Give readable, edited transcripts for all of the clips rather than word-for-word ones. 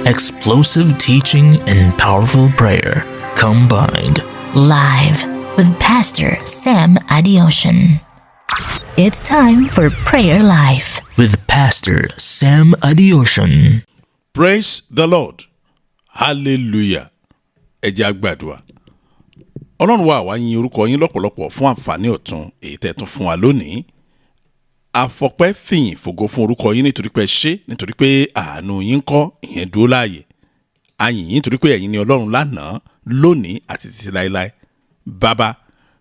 Explosive teaching and powerful prayer combined. Live with Pastor Sam Adeosun. It's time for Prayer Life. With Pastor Sam Adeosun. Praise the Lord. Hallelujah. Ẹ jẹ́ á gbàdúrà. Ọlọ́run wa, àwa yin orúkọ yín lọ́pọ̀lọpọ̀ fún àǹfààní ọ̀tun èyí tẹ́ tún fún wa lónìí. Àfọpẹ́ fìyìn fògo fún orúkọ yín nítorí pé ẹ ṣé, nítorí pé àánú yín kọ́ ìyẹn dúró láàyè. A yìn yín nítorí pé ẹ̀yin ni Ọlọ́run lánàá, lónìí àti títí láéláé. Bàbá,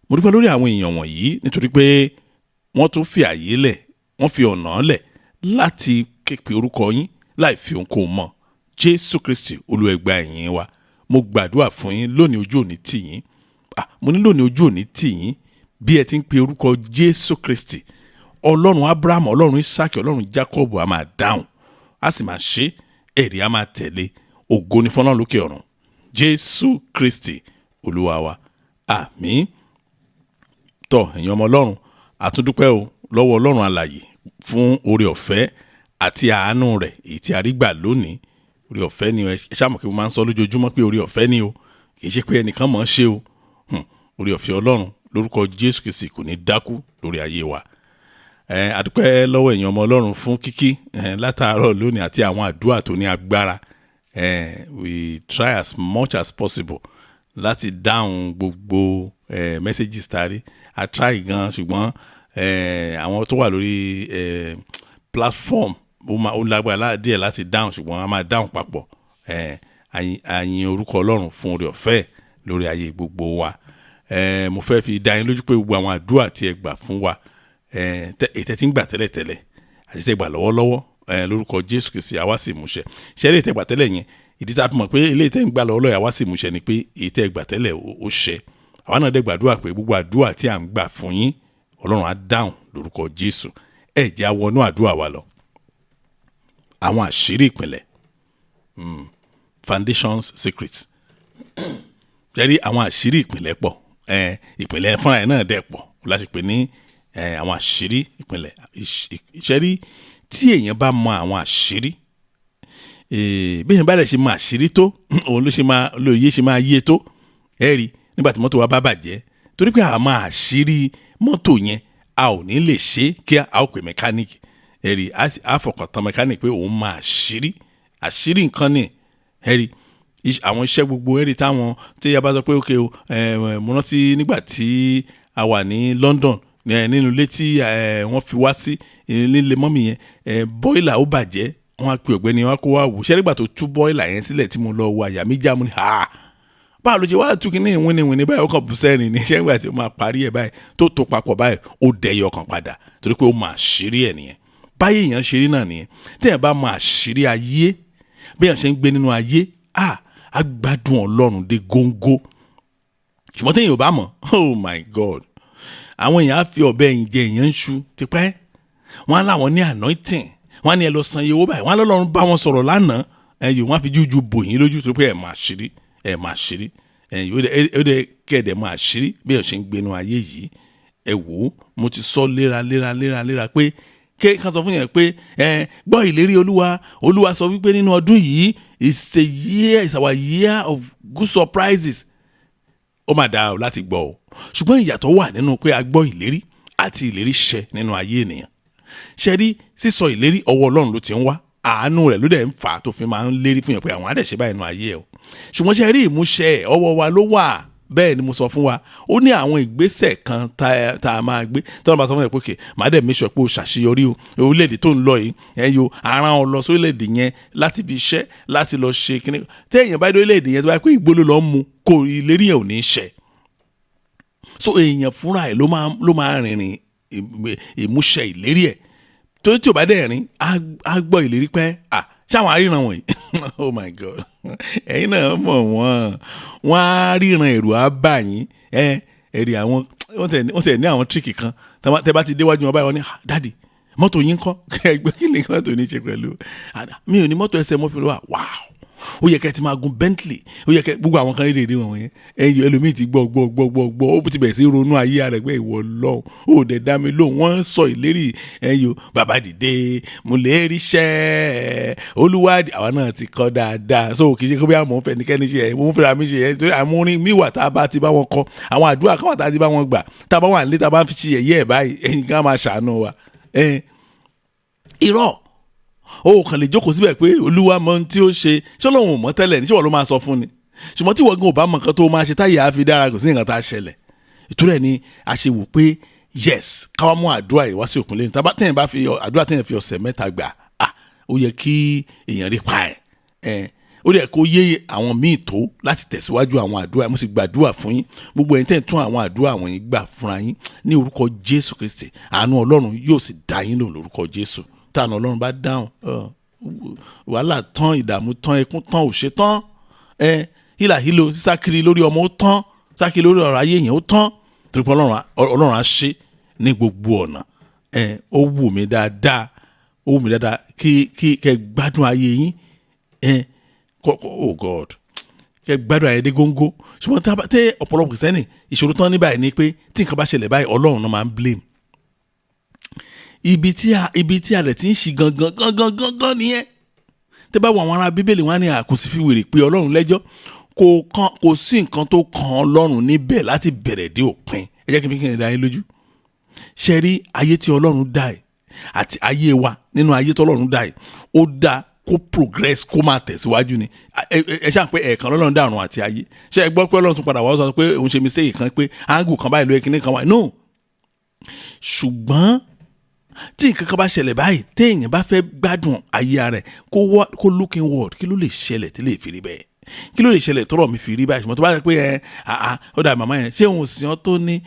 mo dúpẹ́ lórí àwọn èèyàn wọ̀nyí nítorí pé wọ́n tún fi àyè lẹ̀, wọ́n fi ọ̀nà lẹ̀ láti képe orúkọ yín láì fi ohunkóhun mọ̀. Jésù Kristi Olúwa, gba ìyìn wa. Mo gbàdúrà fún yín lónìí, ojú òní tì yín. Ah, mo ní lónìí, ojú òní tì yín bí ẹ ti ń pe orúkọ Jésù Kristi. Ọlọ́run Abraham, Ọlọ́run Isaac, Ọlọ́run Jacob a máa dáhùn, a sì máa ṣe, ẹ̀rí a máa tẹ̀lé. Ògo ni fọ́nrán lókè ọ̀run. Jésù Kristi Olúwa wa, àmín. Tọ́, ẹ̀yin ọmọ Ọlọ́run, àtúndúpẹ́ o lọ́wọ́ Ọlọ́run alàyè fún oore ọ̀fẹ́ àti àánú rẹ̀ èyí tí a rí gbà lónìí. Oore ọ̀fẹ́ ni. Ẹ ṣáà mọ̀ pé mo máa ń sọ lójoojúmọ́ pé oore ọ̀fẹ́ ni o, kì í ṣe pé ẹnìkan mọ̀ ọ́n ṣe o. Oore ọ̀fẹ́ Ọlọ́run lórúkọ Jésù Kristi kò ní dákú lórí ayé wa. Ẹ àdúpẹ́ lọ́wọ́ ẹ̀yin ọmọ Ọlọ́run fún kíkí látàárọ̀ lónìí àti àwọn àdúrà tó ní agbára. We try as much as possible láti dáhùn gbogbo messages tá a rí. A try gan, ṣùgbọ́n àwọn tó wà lórí platform, ó máa ó lágbára díẹ̀ láti dáhùn, ṣùgbọ́n a máa dáhùn papọ̀. A yin orúkọ Ọlọ́run fún oore ọ̀fẹ́ lórí ayé gbogbo wa. Mo fẹ́ fi dá yín lójú pé gbogbo àwọn àdúrà tí ẹ gbà fún wa, èyí tẹ́ ti ń gbà tẹ́lẹ̀tẹ́lẹ̀ àti tẹ́ gbà lọ́wọ́lọ́wọ́, lórúkọ Jésù Kristi, àwa sì múṣẹ. Ṣe eré ìtẹ́gbà tẹ́lẹ̀ yẹn, ìdí tá a fi mọ̀ pé eléyìí tẹ́ ń gbà lọ́wọ́lọ́wọ́ àwa sì múṣẹ ni pé èyí tẹ́ gbà tẹ́lẹ̀ ó ṣẹ. Àwa náà dẹ̀ gbàdúrà pé gbogbo àdúrà tí à ń gbà fún yín, Ọlọ́run á dáhùn lórúkọ Jésù. Ẹ jẹ́ á wọnú àdúrà wa lọ. Àwọn àṣírí ìpìlẹ̀, foundations secrets. Jẹ́rí àwọn àṣírí ìpìlẹ̀ pọ̀, ìpìlẹ̀ fúnra ẹ̀ náà dẹ̀ pọ̀ láti pè ní àwọn àṣírí ìpìlẹ̀. Ìṣẹ́rí tí èèyàn bá mọ àwọn àṣírí, bí èèyàn bá dẹ̀ ṣe mọ àṣírí tó, òun ló ṣe máa lóye ṣe máa yé tó. Ẹ rí nígbà tí mọ́tò wa bá bàjẹ́, torí pé àmọ́ àṣírí mọ́tò yẹn, a ò ní lè ṣe kí a ó pè mẹkáníìkì. Ẹ rí, a fọkàn tán mẹkáníìkì pé òun mọ àṣírí. Àṣírí nǹkan ni. Ẹ rí àwọn iṣẹ́ gbogbo, ẹ rí táwọn tí a bá sọ pé ok o, mo rántí nígbà tí a wà ní London, nínú ilé tí wọ́n fi wá sí nílé mummy yẹn, boiler ó bàjẹ́. Wọ́n á pe ọ̀gbẹ́ni wọn kó wá wò. Ṣé nígbà tó tú boiler yẹn sílẹ̀ tí mo lọ wo, àyà mi já. Mo ní, "Ha, báwo ló ṣe wá tú kínní wíníwíní báyìí?" Ó kàn bú sẹ́rìn ní. Ṣé nígbà tí ó máa parí ẹ̀ báyìí, tó tó papọ̀ báyìí, ó dẹyọ kan padà, torí pé ó máa ṣírí ẹ̀ nìyẹn. Báyìí èèyàn ṣe rí náà nìyẹn. Téèyàn bá máa ṣírí ayé, bí èèyàn ṣe ń gbé nínú ayé, á gbádùn Ọlọ́run dé góńgó. Ṣùgbọ́n téèyàn ò bá mọ̀, oh my God, àwọn èèyàn á fi ọ̀bẹ ẹ̀yìn jẹ èèyàn ń ṣu tipẹ́. Wọ́n á láwọn ní anointing, wọ́n á ní ẹ lọ san iye owó báyìí, wọ́n á lọ́lọ́run bá wọn sọ̀rọ̀ lánàá. Ẹ yìí, wọ́n á fi jújú bò yín lójú torí pé ẹ̀ máa ṣírí, ẹ̀ máa ṣírí. Ẹ̀ yìí, ó dẹ̀ kẹ̀dẹ̀ máa ṣírí bí èèyàn ṣe ń gbénu ayé yìí. Ẹ wò ó, mo ti sọ léra léra léra léra pé ké kan sọ fún yẹn pé ẹ gbọ́ ìlérí Olúwa. Olúwa sọ wípé nínú ọdún yìí, it's a year, it's our year of good surprises. Ó mà dáa o láti gbọ́ o, ṣùgbọ́n ìyàtọ̀ wà nínú pé a gbọ́ ìlérí àti ìlérí ṣẹ nínú ayé ènìyàn. Ṣe rí, sísọ ìlérí, ọwọ́ Ọlọ́run ló ti ń wá. Àánú rẹ̀ ló dẹ̀ ń fà á tó fi máa ń lérí fún yàn pé àwọn àdẹ̀ṣe báyìí nínú ayé ẹ̀ o. Ṣùgbọ́n ṣe rí, ìmúṣẹ ẹ̀, ọwọ́ wa ló wà. Bẹ́ẹ̀ ni mo sọ fún wa, ó ní àwọn ìgbésẹ̀ kan tá a máa gbé tí wọ́n bá sọ fún yàn pé okay, màá dẹ̀ make sure pé o ṣàṣeyọrí o. Orílẹ̀-èdè tó ń lọ yìí, ẹ yo ara ọ lọ sórílẹ̀-èdè yẹn láti fi iṣẹ́, láti lọ ṣe kíní. Téèyàn bá dé orílẹ̀-èdè yẹn, tó bá pé ìgbó ló lọ mú, kò ìlérí yẹn ò ní ṣẹ. So èèyàn fúnra ẹ̀ ló máa rìnrìn ìmúṣẹ ìlérí ẹ̀, torí tí ò bá dẹ̀ rìn, á gbọ́ ìlérí pẹ́ à ṣáwọn aríran wọ̀nyí. Oh my God, ẹ̀yin náà mọ̀ wọ́n. Wọ́n á ríran, ẹ̀rù á bà yín. Ẹ ẹ̀rì àwọn wọ́n tẹ̀ ní àwọn trick kan. Tẹ́ bá ti déwájú wọn báyìí, wọ́n ní, "Ah, daddy, mọ́tò yín kọ́?" Ẹgbẹ́ kí ni mọ́tò ní ṣe pẹ̀lú mi ò ní mọ́tò, ẹsẹ̀ mo fi lọ wà. Wow. Ó yẹ kẹ́ ti máa gun Bentley. Ó yẹ kẹ́ gbogbo àwọn kan rédèrè wọn yẹn. Ẹyọ ẹlòmíì ti gbọ́ gbọ́ gbọ́ gbọ́ gbọ́, ó ti bẹ̀rẹ̀ sí ronú ayé rẹ̀ pé ìwọ Ọlọ́run ó dẹ̀ dá mi lóhùn. Wọ́n ń sọ ìlérí ẹyọ bàbá dìde mo lè ríṣẹ́ Olúwa. Àwa náà ti kọ́ dáadáa, so kì í ṣe kó bí àwọn fẹ́ nìkẹ́ni ṣe ẹ̀ mo ń fẹ́ra mi ṣe ẹ̀, torí àwọn orin mi wà tá a bá ti bá wọn kọ, àwọn àdúrà kan wà tá a ti bá wọn gbà, tá a bá wà nílé, tá a bá fi ṣe ẹ̀yẹ́ ẹ̀ báyìí, ẹ̀yin kan máa ṣàánú wa. Irọ́, o kàn lè jókòó síbẹ̀ pé Olúwa mọ ohun tí ó ṣe. Ṣé Ọlọ́run ò mọ̀ tẹ́lẹ̀ ní? Ṣé wọ́n ló máa sọ fún ni? Ṣùgbọ́n tí wọ́n gan ò bá mọ nǹkan tó máa ṣe táyà á fi dára, kò sí nǹkan tá a ṣẹlẹ̀. Ìtura ẹ̀ ni a ṣe wò pé yes, káwá mú àdúrà yìí wá sí òkun lẹ́yìn tábà tẹ̀yìn bá fi àdúrà tẹ̀yìn fi ọ̀sẹ̀ 3 gbà á, ó yẹ kí èèyàn rí pa ẹ̀, ó dẹ̀ kó yé àwọn míì tó láti tẹ̀síwájú àwọn àdúrà. Mo sì gbàdúrà fún yín, gbogbo ẹ̀yin tẹ̀ ń tún àwọn àdúrà wọ̀nyí gbà fúnra yín ní orúkọ Jésù Kristi, àánú Ọlọ́run yóò sì dá yín lóhùn lórúkọ Jésù. Táànù Ọlọ́run bá dáhùn, wàhálà tán, ìdààmú tán, ẹkún tán, òṣè tán, hílàhílo sákiri lórí ọmọ ó tán, sákiri lórí ọ̀rọ̀ ayé yẹn ó tán, torí pé Ọlọ́run á ṣe ní gbogbo ọ̀nà. Ó wù mí dáadáa, ó wù mí dáadáa kí kẹ́ gbádùn ayé yín. Oh God, kẹ́ gbádùn ayé dé góńgó. Ṣùgbọ́n tẹ́ ọ̀pọ̀lọpọ̀ Kristẹni ìṣòro tán ní báyìí ni pé tí nǹkan bá ṣẹlẹ̀ báyìí, Ọlọ́run náà máa ń blame. Ibi tí a rẹ̀ ti ń ṣi gangan gangan gangan nìyẹn. Tẹ́ bá wo àwọn ará Bíbélì, wọn á ní àkóso fi wèrè pé Ọlọ́run lẹ́jọ́. Kò sí nǹkan tó kan Ọlọ́run níbẹ̀ láti bẹ̀rẹ̀ dé òpin. Ẹ jẹ́ kí n fi kí n dá yín lójú. Ṣe rí ayé tí Ọlọ́run dá ẹ̀ àti ayé wa nínú ayé tí Ọlọ́run dá ẹ̀, ó dá kó progress, kó máa tẹ̀síwájú ni. Ẹ ṣáà pé ẹ̀ẹ̀kan Ọlọ́run dá ọ̀run àti ayé. Ṣé ẹ gbọ́ pé Ọlọ́run tún padà wá sọ pé òun ṣe mistake kan, pé angle kan báyìí ló yẹ kíní kan wáyé? No. Ṣùgbọ́n tí nǹkan kan bá ṣẹlẹ̀ báyìí, téèyàn bá fẹ́ gbádùn ayé rẹ̀, kó look inward, kí ló lè ṣẹlẹ̀ tí lè fi rí bẹ́ẹ̀? Kí ló lè ṣẹlẹ̀ tọ́rọ̀ mi fi rí báyìí? Ṣùgbọ́n tó bá yẹ pé ó dà màmá yẹn, ṣé òun sìn ọ́ tó ní?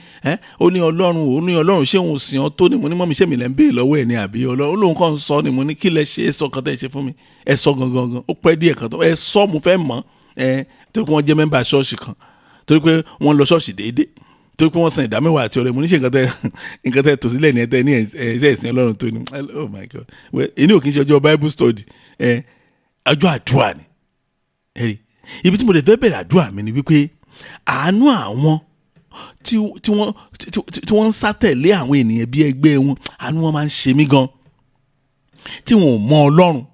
Ó ní Ọlọ́run, ó ní Ọlọ́run, ṣé òun sìn ọ́ tó ní? Mo ní mọ́mi, ṣé mi lẹ́ ń béèrè lọ́wọ́ ẹ̀ ní àbí Ọlọ́run? Ó lóun kàn ń sọ ni. Mo ní kí lẹ ṣe é sọ kan tẹ́ ẹ ṣe fún mi, ẹ sọ gangan gan. Ó pẹ́ díẹ̀ kan tó ẹ sọ, mo fẹ́ mọ̀ ẹ, torí pé wọ́n jẹ́ mẹ́mbà ṣọ́ọ̀ṣì kan, torí pé wọ́n lọ ṣọ́ọ̀ṣì déédéé, torí pé wọ́n san 10% àti ọrẹ. Mo ní ṣe nǹkan tẹ́ tò sílẹ̀ ní ẹ tẹ́ ní ẹ ẹ̀sìn Ọlọ́run tó ní. Oh my God, well, èyí ò kì í ṣe ọjọ́ Bible study, ọjọ́ àdúrà ni. Ẹ̀rí ibi tí mo lè fẹ́ bẹ̀rẹ̀ àdúrà mi ni wípé àánú àwọn tí wọ́n ń sátẹ̀lé àwọn ènìyàn bí ẹgbẹ́ wọn, àánú wọn máa ń ṣe mí gan, tí wọn ò mọ Ọlọ́run,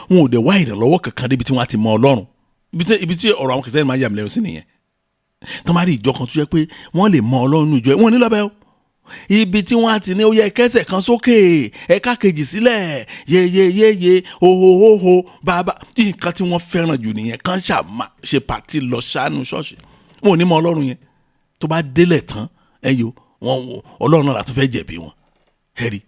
wọn ò dẹ̀ wá ìrànlọ́wọ́ kankan débi tí wọ́n á ti mọ Ọlọ́run. Ibi tí ọ̀rọ̀ àwọn Kìrìsìtẹ́nì máa ń yà mí lẹ́nu sí nìyẹn. Tó máa rí ìjọ kan tó jẹ́ pé wọ́n lè mọ Ọlọ́run nínú ìjọ ẹ̀, wọ́n ní lọ́bẹ̀ o. Ibi tí wọ́n á ti ní ó yẹ kẹsẹ̀ kan sókè, ẹ̀ka kejì sílẹ̀, yeyeyeye, ohohoho, bàbá, nǹkan tí wọ́n fẹ́ràn jù nìyẹn. Kàn ṣàmà ṣe pàtí lọ ṣáánú ṣọ́ọ̀ṣì, wọn ò ní mọ Ọlọ́run yẹn. Tó bá délẹ̀ tán, ẹ̀yọ wọn Ọlọ́run náà látún fẹ́ jẹ̀bi wọn. Ẹ̀rí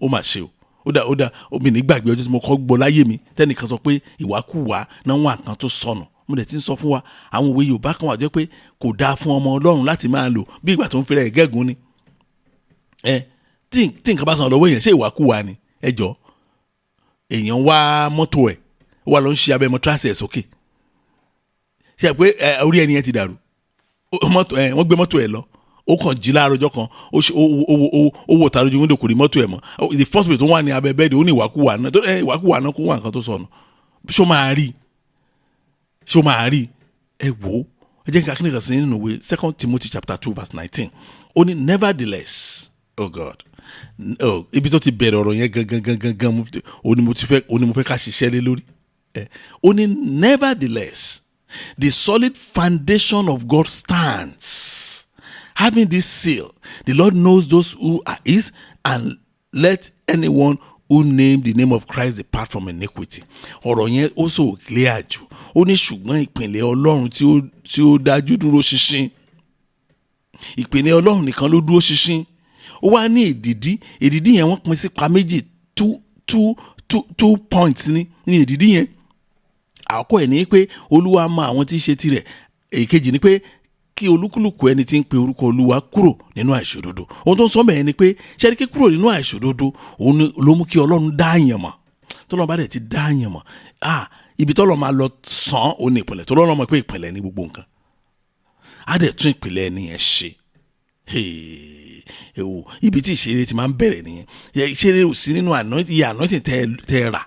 ó mà ṣe o. Ó dà omi nígbàgbé ọjọ́ tí mo kọ́ gbọ́ láyé mi tẹ́nìkan sọ pé ìwàkuwà náà wà nǹkan tó sọnù. Mo dẹ̀ ti ń sọ fún wa àwọn òwe Yorùbá kan wà jẹ́ pé kò dáa fún ọmọ Ọlọ́run láti máa lò bí ìgbà tó ń fẹ́rẹ̀ gẹ́gùn ni. Tí nǹkan bá sàn lọ́wọ́ èèyàn, ṣé ìwàkuwà ni? Ẹ jọ, èèyàn wá mọ́tò ẹ̀, ó wà lọ ń ṣe abẹ́ mọ́tíráṣì ẹ̀ sókè. Ṣé pé orí ẹni yẹn ti dàrú? Wọ́n gbé mọ́tò ẹ̀ lọ, ó kàn jí láàárọ̀ ọjọ́ kan, ó wò tààrọ̀ ojú wíńdò, kò rí mọ́tò ẹ̀ mọ́. The first place tó wà ní abẹ́ bẹ́ẹ̀dì, ó ní ìwàkuwà náà, ìwàkuwà náà kó wà nǹkan tó sọnù. Ṣó máa rí? Ṣó máa rí? Ẹ wò ó, ẹ jẹ́ kí n kà kíni kan sí nínú ìwé 2 Timothy chapter 2 verse 19. Ó ní nevertheless, oh God, oh, ibi tó ti bẹ̀rẹ̀ ọ̀rọ̀ yẹn gangan gangan gan, ó ní mo fẹ́ ká ṣiṣẹ́ lé lórí. Ó ní nevertheless, the solid foundation of God stands, having this seal, the Lord knows those who are his, and let anyone who name the name of Christ depart from iniquity. Ọ̀rọ̀ yẹn ó sọ clear jù. Ó ní ṣùgbọ́n ìpìlẹ̀ Ọlọ́run tí ó dájú dúró ṣinṣin. Ìpìlẹ̀ Ọlọ́run nìkan ló dúró ṣinṣin. Ó wá ní èdìdí. Èdìdí yẹn wọ́n pín sí pa méjì, 2 points ní èdìdí yẹn. Àkọ́kọ́ ẹ̀ ní pé Olúwa mọ àwọn tí í ṣe tirẹ̀. Èkejì ni pé kí olúkúlùkù ẹni tí ń pe orúkọ Olúwa kúrò nínú àìṣòdodo. Ohun tó ń sọ mẹ́ẹ̀ ni pé ṣẹ́ni kí kúrò nínú àìṣòdodo òun ló mú kí Ọlọ́run dá àyàn mọ̀. Tọ́lọ́run bá dẹ̀ ti dá àyàn mọ̀, ibi tọ́lọ́run máa lọ sàn òun ní ìpìlẹ̀. Tọ́lọ́run mọ̀ pé ìpìlẹ̀ ní gbogbo nǹkan. Á dẹ̀ tún ìpìlẹ̀ ẹni yẹn ṣe. Ibi tí ìṣeré ti máa ń bẹ̀rẹ̀ nìyẹn. Ìṣeré ò sí nínú iye anointing tẹ́ rà.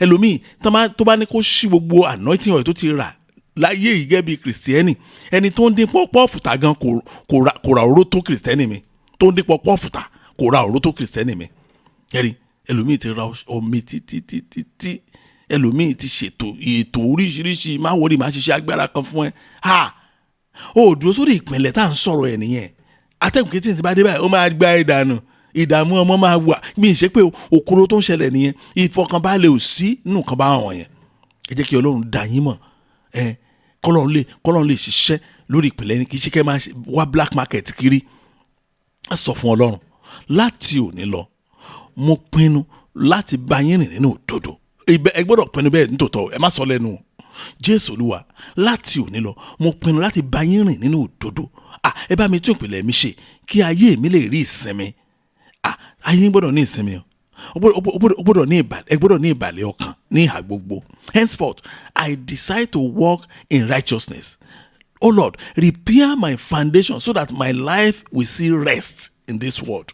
Ẹlòmíì tó bá ní kó ṣí gbogbo anointing oil tó ti rà láyé yìí gẹ́gẹ́ bí kìrìsìtẹ́nì, ẹni tó ń dín pọ́pọ́ọ̀fù tà gan kò ra òróró tó kìrìsìtẹ́nì mi. Tó ń dín pọ́pọ́ọ̀fù tà kò ra òróró tó kìrìsìtẹ́nì mi. Ẹ̀rí ẹlòmíì ti ra omi títí, ẹlòmíì ti ṣètò ètò oríṣiríṣi, má wọlé, má ṣiṣẹ́ agbára kan fún ẹ. Ha, ó dúró sórí ìpìlẹ̀ tá à ń sọ̀rọ̀ ẹ̀ nìyẹn. Atẹ́gùn kìtì ti bá dé báyìí, ó máa gba ìdànù, ìdààmú ọmọ máa wà. Mi ì ṣe pé òkúrò tó ń ṣẹlẹ̀ nìyẹn, ìfọkànbalẹ̀ ò sí nínú kan bá wọn yẹn. Ẹ jẹ́ kí Ọlọ́run dá yín mọ̀, ẹ kọ́lọ́run lè ṣiṣẹ́ lórí ìpìlẹ̀ ni, kì í ṣe kẹ́ máa wá black market kiri. Ẹ sọ fún Ọlọ́run, láti òní lọ mo pinnu láti bá yín rìn nínú òdodo. Ẹ gbọ́dọ̀ pinnu bẹ́ẹ̀ nítòótọ́, ẹ má sọ lẹ́nu o. Jésù Olúwa, láti òní lọ mo pinnu láti bá yín rìn nínú òdodo. Ẹ bá mi tún ìpìlẹ̀ mi ṣe kí ayé mi lè rí ìsinmi. Ayé gbọ́dọ̀ ní ìsinmi o. Ó gbọ́dọ̀ ní ìbàlẹ̀, ẹ gbọ́dọ̀ ní ìbàlẹ̀ ọkàn ní ìhà gbogbo. Henceforth, I decide to walk in righteousness. O Lord, repair my foundation so that my life will see rest in this world.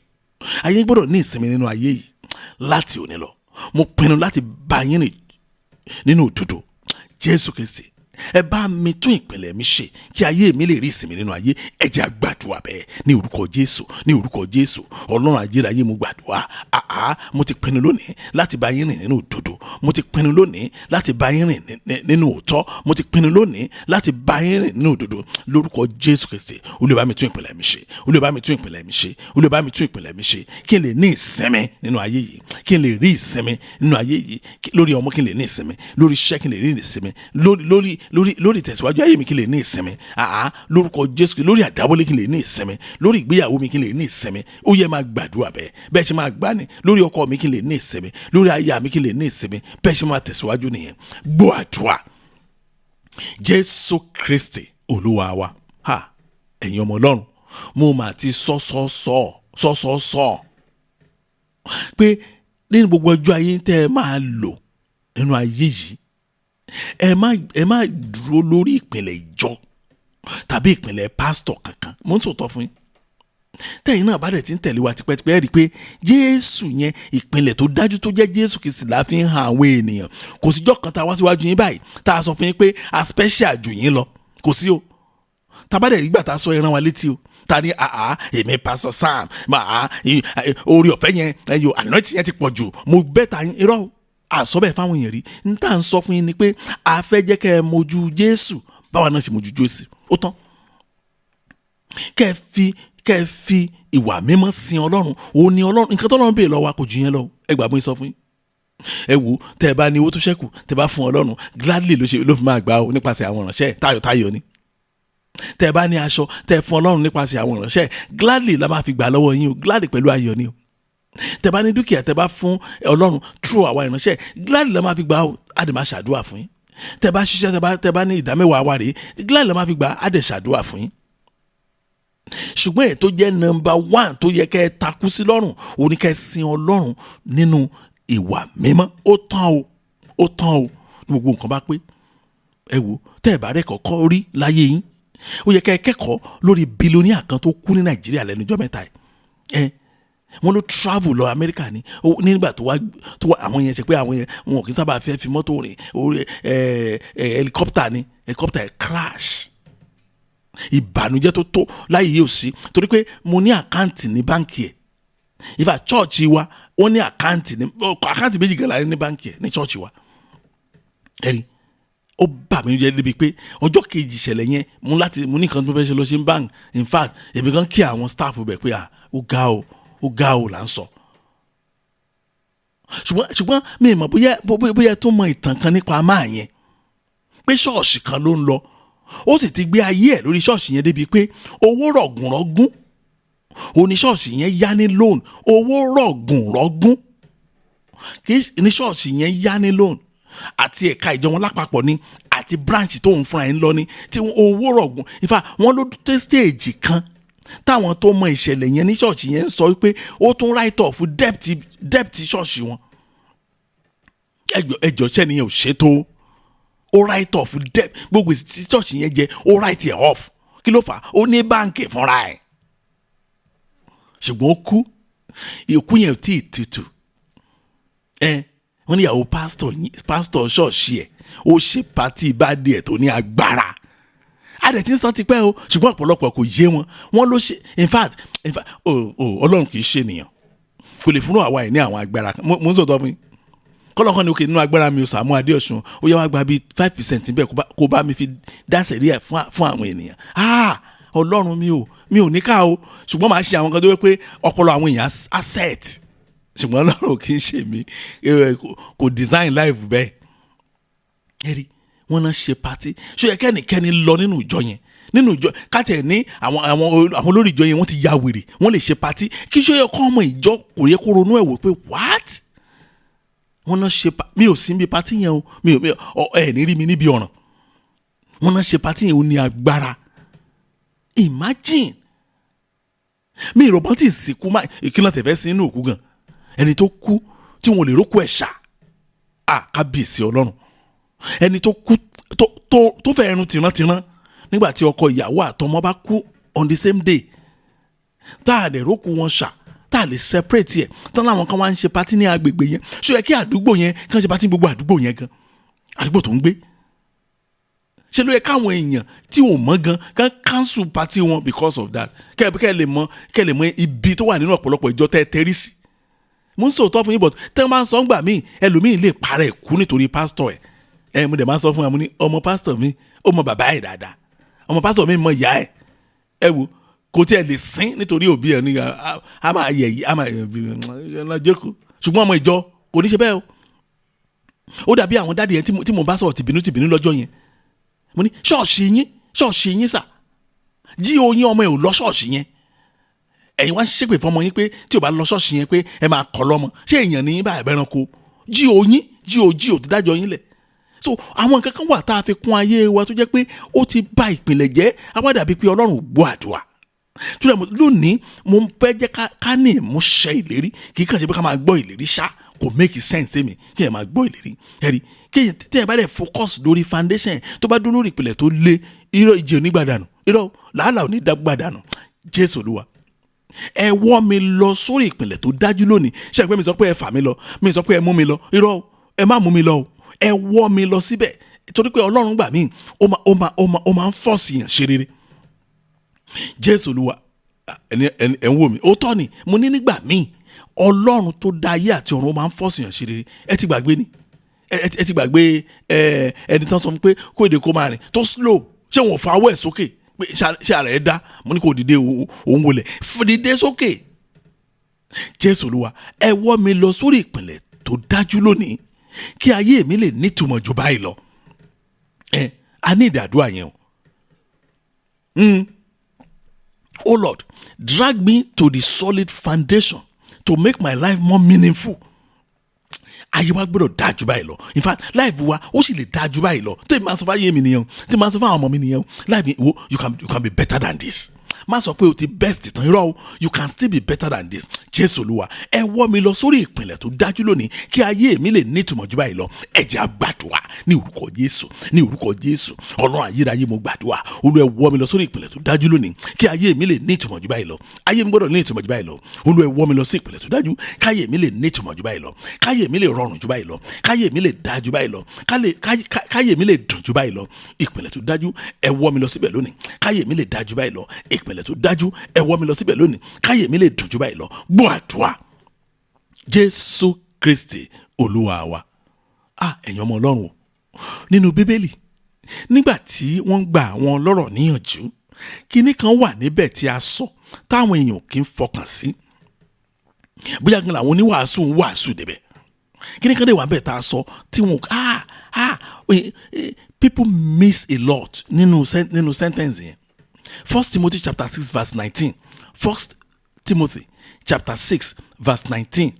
Ayé gbọ́dọ̀ ní ìsinmi nínú ayé yìí. Láti òní lọ mo pinnu láti bá yín rìn nínú òdodo. Jésù Kristi, ẹ bá mi tún ìpìlẹ̀ mi ṣe kí ayé mi lè rí ìsinmi nínú ayé. Ẹ jẹ́ a gbàdúrà bẹ́ẹ̀ ní orúkọ Jésù, ní orúkọ Jésù. Ọlọ́run ayérayé, mo gbàdúrà. Àá, mo ti pinnu lónìí láti bá yín rìn nínú òdodo. Mo ti pinnu lónìí láti bá yín rìn nínú òótọ́. Mo ti pinnu lónìí láti bá yín rìn nínú òdodo lórúkọ Jésù Kristi. Olúwa bá mi tún ìpìlẹ̀ mi ṣe. Olúwa bá mi tún ìpìlẹ̀ mi ṣe. Olúwa bá mi tún ìpìlẹ̀ mi ṣe kí n lè ní ìsinmi nínú ayé yìí, kí n lè rí ìsinmi nínú ayé yìí. Lórí ọmọ kí n lè ní ìsinmi, lórí iṣẹ́ kí n lè rí ìsinmi, lórí ìtẹ̀síwájú ayé mi kí n lè ní ìsinmi. Àá, lórúkọ Jésù, lórí àdáwọlé kí n lè ní ìsinmi, lórí ìgbéyàwó mi kí n lè ní ìsinmi. Ó yẹ máa gbàdúrà bẹ́ẹ̀, bẹ́ẹ̀ ṣe máa gbá ni. Lórí ọkọ mi kí n lè ní ìsinmi, lórí aya mi kí n lè ní ìsinmi. Bẹ́ẹ̀ ṣe máa tẹ̀síwájú nìyẹn. Gbọ́ àdúrà, Jésù Kristi Olúwa wa. Ha, ẹ̀yin ọmọ Ọlọ́run, mo mà ti sọ sọ sọ sọ sọ sọ pé nínú gbogbo ọjọ́ ayé tẹ́ ẹ máa lò nínú ayé yìí, ẹ má dúró lórí ìpìlẹ̀ ìjọ tàbí ìpìlẹ̀ pásítọ̀ kankan. Mo ń sòótọ́ fún yín. Tẹ́yìn náà bá dẹ̀ ti ń tẹ̀lé wa tipẹ́tipẹ́, rí i pé Jésù yẹn, ìpìlẹ̀ tó dájú tó jẹ́ Jésù Kristi la fi ń han àwọn ènìyàn. Kò síjọ́ kan tá a wá síwájú yín báyìí tá a sọ fún yín pé a special jù yín lọ. Kò sí o. Tá a bá dẹ̀ rí gbà tá a sọ ẹran wa létí o, ta ni àá èmi Pastor Sam màá orí ọ̀fẹ́ yẹn ẹ̀yọ anointing yẹn ti pọ̀ jù, mo bẹ́ ta yín. Irọ́ o, àsọ bẹ́ẹ̀ fáwọn èèyàn rí. N tá à ń sọ fún yín ni pé a fẹ́ jẹ́ kẹ́ ẹ mojú Jésù báwa náà ṣe mojú Jésù. Ó tán. Kẹ́ ẹ fi ìwà mímọ́ sin Ọlọ́run. Òun ni Ọlọ́run. Nǹkan tọ́lọ́run béèrè lọ́wọ́ wa kò jù yẹn lọ. Ẹ gbà mí sọ fún yín. Ẹ wò, tẹ́ ẹ bá ní owó tó ṣẹ́kù, tẹ́ ẹ bá fún Ọlọ́run gladly ló fi máa gbà ó nípasẹ̀ àwọn ìránṣẹ́, tayọ̀tayọ̀ ni. Tẹ́ ẹ bá ní aṣọ, tẹ́ ẹ fún Ọlọ́run nípasẹ̀ àwọn ìránṣẹ́, gladly la máa fi gbà lọ́wọ́ yín o, gladly pẹ̀lú ayọ̀ ni o. Tẹ́ bá ní dúkìá, tẹ́ bá fún Ọlọ́run through àwa ìránṣẹ́, gladly la máa fi gbà ó, á dẹ̀ máa ṣàdúrà fún yín. Tẹ́ bá ṣiṣẹ́, tẹ́ bá ní ìdámẹ́wàá wa rèé, gladly la máa fi gbà, á dẹ̀ ṣàdúrà fún yín. Ṣùgbọ́n èyí tó jẹ́ number one tó yẹ kẹ́ ẹ takú sí lọ́rùn, òun ni kẹ́ ẹ sin Ọlọ́run nínú ìwà mímọ́. Ó tán o, ó tán o. Ní gbogbo nǹkan bá pé, ẹ wò, tẹ́ ẹ bá rẹ̀ kọ́kọ́ rí láyé yín, ó yẹ kẹ́ ẹ kẹ́kọ̀ọ́ lórí billionaire kan tó kú ní Nàìjíríà lẹ́nu ọjọ́ mẹ́ta yìí. Ẹ wọ́n ló travel lọ Amẹ́ríkà ni nígbà tó wá àwọn yẹn ṣe pé àwọn yẹn wọn ò kí sábà fẹ́ fi mọ́tò rìn orí helicopter ni, helicopter ẹ̀ crash. Ìbànújẹ́ tó láyé yìí ò sí, torí pé mo ní àkáǹtì ní báǹkì ẹ̀. Ìfà chọ́ọ̀chì wa wọ́n ní àkáǹtì ní àkáǹtì méjì gan la ní báǹkì ẹ̀ ní chọ́ọ̀chì wa. Ẹ̀rí ó bà mí jẹ́ débi pé ọjọ́ kejì ìṣẹ̀lẹ̀ yẹn mo ní nǹkan tó fẹ́ ṣe lọ ṣe ń bank. In fact, èmi kan kí àwọn staff bẹ̀ pé ó ga o, ó ga o là ń sọ. Ṣùgbọ́n mi mọ̀ bóyá tó mọ ìtàn kan nípa máa yẹn, pé ṣọ́ọ̀ṣì kan ló ń lọ, ó sì ti gbé ayé ẹ̀ lórí ṣọ́ọ̀ṣì yẹn débi pé owó rọ̀gùnrọ̀gùn ó ní ṣọ́ọ̀ṣì yẹn yá ní loan. Owó rọ̀gùnrọ̀gùn ní ṣọ́ọ̀ṣì yẹn yá ní loan, àti ẹ̀ka ìjọ wọn lápapọ̀ ni, àti branch tó ń fúnra ẹ̀ ń lọ ni, tí owó rọ̀gùn. In fact, wọ́n ló dé stage kan táwọn tó mọ ìṣẹ̀lẹ̀ yẹn ní ṣọ́ọ̀ṣì yẹn ń sọ wípé ó tún write off debt ṣọ́ọ̀ṣì wọn. Ẹjọ́ ṣẹ́ni yẹn ò ṣètò, ó write off debt gbogbo tí ṣọ́ọ̀ṣì yẹn jẹ, ó write it off. Kí ló fà á? Ó ní báǹkì fúnra ẹ̀. Ṣùgbọ́n ó kú, ìkú yẹn ò tí ì tutù. Ẹ Wọ́n ní ìyàwó pásítọ̀ ṣọ́ọ̀ṣì ẹ̀ ó ṣe party birthday ẹ̀ tó ní agbára. A dẹ̀ ti ń sọ tipẹ́ o, ṣùgbọ́n ọ̀pọ̀lọpọ̀ kò yé wọn. Wọ́n ló ṣe, in fact, oh, Ọlọ́run kì í ṣe ènìyàn, kò lè fúnra àwa ẹ̀ ní àwọn agbára kan. Mo ń sọ̀tọ̀ fún yín, kọ́lọ́kọ́ ni òkè nínú agbára mi ò. Sàámú Adéọ̀sùn, ó yá, wá gba bíi 5% níbẹ̀, kó bá mi fi dá sẹ̀ríà fún àwọn ènìyàn. Ah, Ọlọ́run, mi ò ní ká o, ṣùgbọ́n màá ṣe àwọn kan tó wẹ́ pé ọpọlọ àwọn èèyàn á set. Ṣùgbọ́n Ọlọ́run kì í ṣe mí, kò design life bẹ́ẹ̀. Ẹ rí wọn náà ṣe party. Ṣó yẹ kẹ́nikẹ́ni lọ nínú ìjọ yẹn, nínú ìjọ káàtẹ̀ ní àwọn olórí ìjọ yẹn, wọ́n ti ya wèrè, wọ́n lè ṣe party kí? Ṣó yẹ kọ́ ọmọ ìjọ kò yẹ kó ronú ẹ̀ wò pé what wọ́n náà ṣe? Mi ò sí níbi party yẹn o, mi ò ẹ ní rí mi níbi ọ̀ràn. Wọ́n náà ṣe party yẹn, ó ní agbára. Imagine, mi ìrọ̀bọ́n tí ìsìnkú má ìkìlọ̀ tẹ̀fẹ́ sí inú òkú gan, ẹni tó kú tí wọn ò lè rókù ẹ̀ ṣá à. Kábíyèsí Ọlọ́run, ẹni tó kú tó fẹ́ ẹrun tìrantìran nígbà tí ọkọ ìyàwó àtọmọ bá kú on the same day, tá a lè rókù wọn ṣà, tá a lè separate ẹ̀ tán, láwọn kan wá ń ṣe party ní agbègbè yẹn. Ṣó yẹ kí àdúgbò yẹn kí wọ́n ṣe party ní gbogbo àdúgbò yẹn gan, àdúgbò tó ń gbé? Ṣe ló yẹ káwọn èèyàn tí ò mọ̀ gan kán cancel party wọn because of that? Kẹ́ lè mọ ibi tó wà nínú ọ̀pọ̀lọpọ̀ ìjọ tẹ́ ẹ tẹ́rí sí. Mo ń sòótọ́ fún yín, but tẹ́ ẹ máa ń sọ ńgbà míì, ẹlòmíì lè parẹ́ kú nítorí pásítọ̀ ẹ̀. Ẹ mo dẹ̀ máa ń sọ fún wa, mo ní ọmọ pásítọ̀ mi, ó mọ bàbá ẹ̀ dáadáa, ọmọ pásítọ̀ mi mọ ìyá ẹ̀. Ẹ wo, kò tí ẹ lè sín nítorí òbí ẹ ní a máa yẹ yìí, a máa yẹ jókòó. Ṣùgbọ́n ọmọ ìjọ kò ní ṣe bẹ́ẹ̀ o. Ó dàbí àwọn daddy yẹn tí mo bá sọ̀rọ̀ tìbínú tìbínú lọ́jọ́ yẹn. Mo ní ṣọ́ọ̀ṣì yín, ṣọ́ọ̀ṣì yín sà jí oyin, ọmọ ẹ̀ ò lọ ṣọ́ọ̀ṣì yẹn, ẹ̀yin wá ń ṣépè fọmọ yín pé tí ò bá lọ ṣọ́ọ̀ṣì yẹn pé ẹ máa kọ́ lọ́mọ. Ṣé èèyàn ní bá ẹ̀bẹ̀ranko jí oyin jí o jí o ti dájọ́ yín lẹ̀? So àwọn nǹkan kan wà tá a fi kún ayé wa tó jẹ́ pé ó ti bà ìpìlẹ̀ jẹ́. Á dàbí pé Ọlọ́run ò gbọ́ àdúrà tó dẹ̀. Lónìí, mo fẹ́ jẹ́ ká ní ìmúṣẹ ìlérí. Kì í kàn ṣe pé ká máa gbọ́ ìlérí ṣá, kò make sense mi kí ẹ máa gbọ́ ìlérí. Ẹ̀rí kí tí ẹ bá dẹ̀ focus lórí foundation, tó bá dún lórí ìpìlẹ̀ tó lé, irọ́, ìjì onígbàdànù, irọ́, làálàá onídàgbàdànù. Jésù Olúwa, ẹ wọ́ mi lọ sórí ìpìlẹ̀ tó dájú lónìí. Ṣé ẹ pé mi sọ pé ẹ fà mí lọ, mi sọ pé ẹ mú mi lọ. Irọ́, ẹ má mú mi lọ o, ẹ wọ́ mi lọ síbẹ̀, torí pé Ọlọ́run gbà mí, ó máa ń force yàn ṣe rere. Jésù Olúwa, ẹni ẹni ẹ ń wò mí, ó tọ́ ni. Mo ní nígbà míì, Ọlọ́run tó dá ayé àti ọ̀run, ó máa ń force yàn ṣe rere. Ẹ ti gbàgbé ni, ẹ ti gbàgbé ẹ ẹni tán sọ pé kó èdè kó máa rìn tó slow, ṣé wọn ò fa ọwọ́ ẹ̀ sókè pé ṣé ara ẹ̀ dá? Mo ní kó dìde, òun wọlé dìde sókè. Jésù Olúwa, ẹ wọ́ mi lọ sórí ìpìlẹ̀ tó dájú lónìí, kí ayé mi lè nítumọ̀ jù báyìí lọ. Ẹ a ní ìdàdúrà yẹn o. Oh Lord, drag me to the solid foundation to make my life more meaningful. Ayé wa gbọ́dọ̀ dáa jù báyìí lọ. In fact, life wa ó sì lè dáa jù báyìí lọ. Tí màá sọ fún ayé mi nìyẹn, tí màá sọ fún àwọn ọmọ mi nìyẹn, life mi wo, you can be better than this. Má sọ pé o ti best tán, irọ́ o, you can still be better than this. Jésù Olúwa, ẹ wọ́ mi lọ sórí ìpìlẹ̀ tó dájú lónìí, kí ayé mi lè nítumọ̀ jù báyìí lọ. Ẹ jẹ́ á gbàdúrà ní orúkọ Jésù, ní orúkọ Jésù. Ọlọ́run ayérayé, mo gbàdúrà, Olúwa, ẹ wọ́ mi lọ sórí ìpìlẹ̀ tó dájú lónìí, kí ayé mi lè nítumọ̀ jù báyìí lọ. Ayé mi gbọ́dọ̀ ní ìtumọ̀ jù báyìí lọ. Olúwa, ẹ wọ́ mi lọ sí ìpìlẹ̀ tó dájú, káyé mi lè nítumọ̀ jù báyìí lọ, káyé mi lè rọrùn jù báyìí lọ, káyé mi lè dáa jù báyìí lọ, káyé mi lè dùn jù báyìí lọ. Ìpìlẹ̀ tó dájú, ẹ wọ́ mi lọ síbẹ̀ lónìí, káyé mi lè dáa jù báyìí lọ. Ìpìlẹ̀ tó dájú, ẹ wọ́ mi lọ síbẹ̀ lónìí, káyé mi lè dùn jù báyìí lọ. Gbọ́ àdúrà, Jésù Kristi Olúwa wa. Ah, ẹ̀yin ọmọ Ọlọ́run o, nínú Bíbélì, nígbà tí wọ́n gba àwọn ọlọ́rọ̀ níyànjú, kinní kan wà níbẹ̀ tí a sọ táwọn èèyàn kì í fọkàn sí. Bóyá gan làwọn oníwàásù ń wàásù débẹ̀. Kinní kan dé wà níbẹ̀ tá a sọ tí wọn people miss a lot nínú sentence yẹn. First Timothy chapter 6 verse 19. First Timothy chapter 6 verse 19,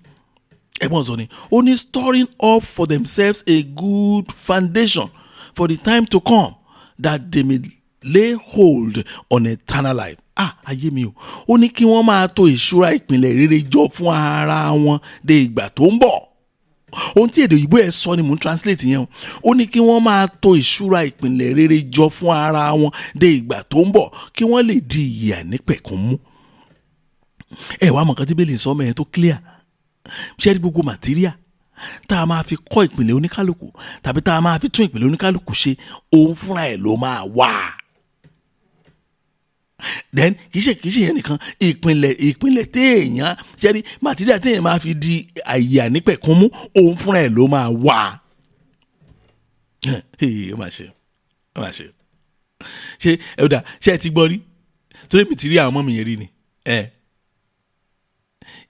ẹ̀gbọ́n sọ ni ó ní, "Storing up for themselves a good foundation for the time to come, that they may lay hold on eternal life." Ah, ayé mi o. Ó ní kí wọ́n máa tò ìṣúra ìpìlẹ̀ rere jọ fún ara wọn de ìgbà tó ń bọ̀. Ohun tí èdè òyìnbó ẹ̀ sọ ni mò ń translate yẹn o. Ó ní kí wọ́n máa tò ìṣúra ìpìlẹ̀ rere jọ fún ara wọn de ìgbà tó ń bọ̀, kí wọ́n lè di ìyè àìnípẹ̀kun mú. Ẹ wàá mọ̀ nǹkan tí Bíbélì sọ mẹ́rin tó clear. Ṣé rí gbogbo material tá a máa fi kọ́ ìpìlẹ̀ oníkálukú tàbí tá a máa fi tún ìpìlẹ̀ oníkálukú ṣe, òun fúnra ẹ̀ ló máa wà. Then kì í ṣe yẹn nìkan, ìpìlẹ̀ téèyàn ṣẹ́rí, material téèyàn máa fi di àyè ànípẹ̀kún mú, òun fúnra ẹ̀ ló máa wà. Ó máa ṣe, ó máa ṣe. Ṣé ẹ ó dà? Ṣé ẹ ti gbọ́ rí? Torí mi ti rí àwọn ọmọ mi yẹn rí ni ẹ.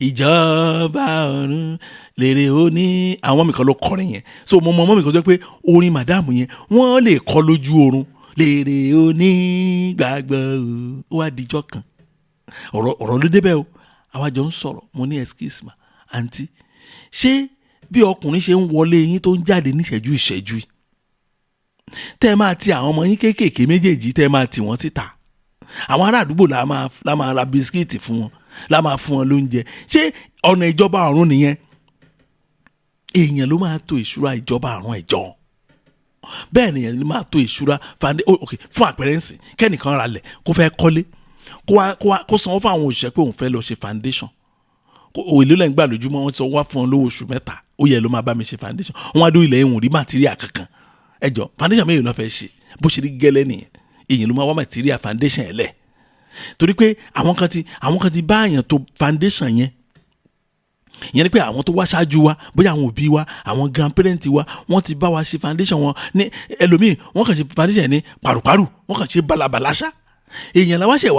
Ìjọba ọ̀run lèrè ó ní àwọn ọmọ mi kan ló kọrin yẹn. So mo mọ ọmọ mi kan tó jẹ́ pé orin màdáàmù yẹn, wọ́n lè kọ lójú oorun, lèrè onígbàgbọ́. Ó wá dijọ́ kan, ọ̀rọ̀ ló débẹ̀ o. Àwa jọ ń sọ̀rọ̀, mo ní, "Excuse ma, àǹtí, ṣé bí ọkùnrin ṣe ń wọlé yín tó ń jáde níṣẹ́jú ìṣẹ́jú yìí, tẹ́ ẹ máa ti àwọn ọmọ yín kéékèèké méjèèjì, tẹ́ ẹ máa tì wọ́n síta, àwọn ará àdúgbò la máa ra bisikíìtì fún wọn, la máa fún wọn lóúnjẹ, ṣé ọ̀nà ìjọba ọ̀run nìyẹn?" Èèyàn ló máa to ìṣúra ìjọba ọ̀run ẹ̀jọ́. Bẹ́ẹ̀ nìyẹn ló máa to ìṣúra fande. Oh, ok, fún àpẹẹrẹ ńsìn, kẹ́nìkan ra lẹ̀, kó fẹ́ kọ́lé, kó wá kó sanwó fún àwọn òṣìṣẹ́ pé òun fẹ́ lọ ṣe foundation. Kó èló lẹ́ ń gbà lójúmọ́? Wọ́n ti sọ wá fún ọ lówó oṣù 3, ó yẹ ló máa bá mi ṣe foundation. Wọ́n á dó ilẹ̀, ìwọ̀n rí material kankan. Ẹjọ́, foundation mélòó ló fẹ́ ṣe? Bó ṣe rí gẹ́lẹ́ nìyẹn. Èèyàn ló máa wá material foundation ẹ̀ lẹ̀, torí pé àwọn kan ti bá àyàn tó foundation yẹn. Ìyẹn ni pé àwọn tó wá ṣáájú wa, bóyá àwọn òbí wa, àwọn grandparent wa, wọ́n ti bá wa ṣe foundation wọn. Ní ẹlòmíì, wọ́n kàn ṣe foundation yẹn ní paruparu, wọ́n kàn ṣe balabala ṣá. Èèyàn làwọn ṣe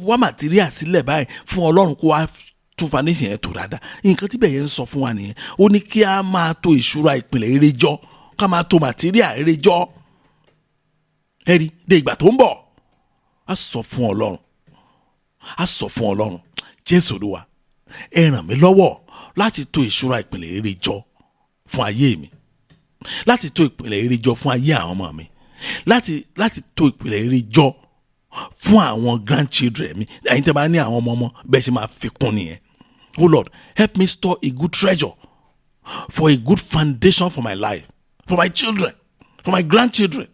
wá material sílẹ̀ báyìí fún Ọlọ́run kó wá tún foundation yẹn tó dáadáa. Nǹkan tí bẹ́ẹ̀ yẹn ń sọ fún wa nìyẹn. Ó ní kí a máa to ìṣúra ìpìlẹ̀ rere jọ, ká máa to material rere jọ, ẹ̀rí de ìgbà tó ń bọ̀. A sọ fún Ọlọ́run, a sọ fún Ọlọ́run, "Jésù Olúwa, ẹ ràn mí lọ́wọ́ láti to ìṣúra ìpìlẹ̀ rere jọ fún ayé mi, láti to ìpìlẹ̀ rere jọ fún ayé àwọn ọmọ mi, láti to ìpìlẹ̀ rere jọ fún àwọn grandchildren mi." Ẹ̀yin tẹ́ bá ní àwọn ọmọ ọmọ, bẹ́ẹ̀ ṣe máa fi kún nìyẹn. Oh Lord, help me store a good treasure for a good foundation for my life, for my children, for my grandchildren.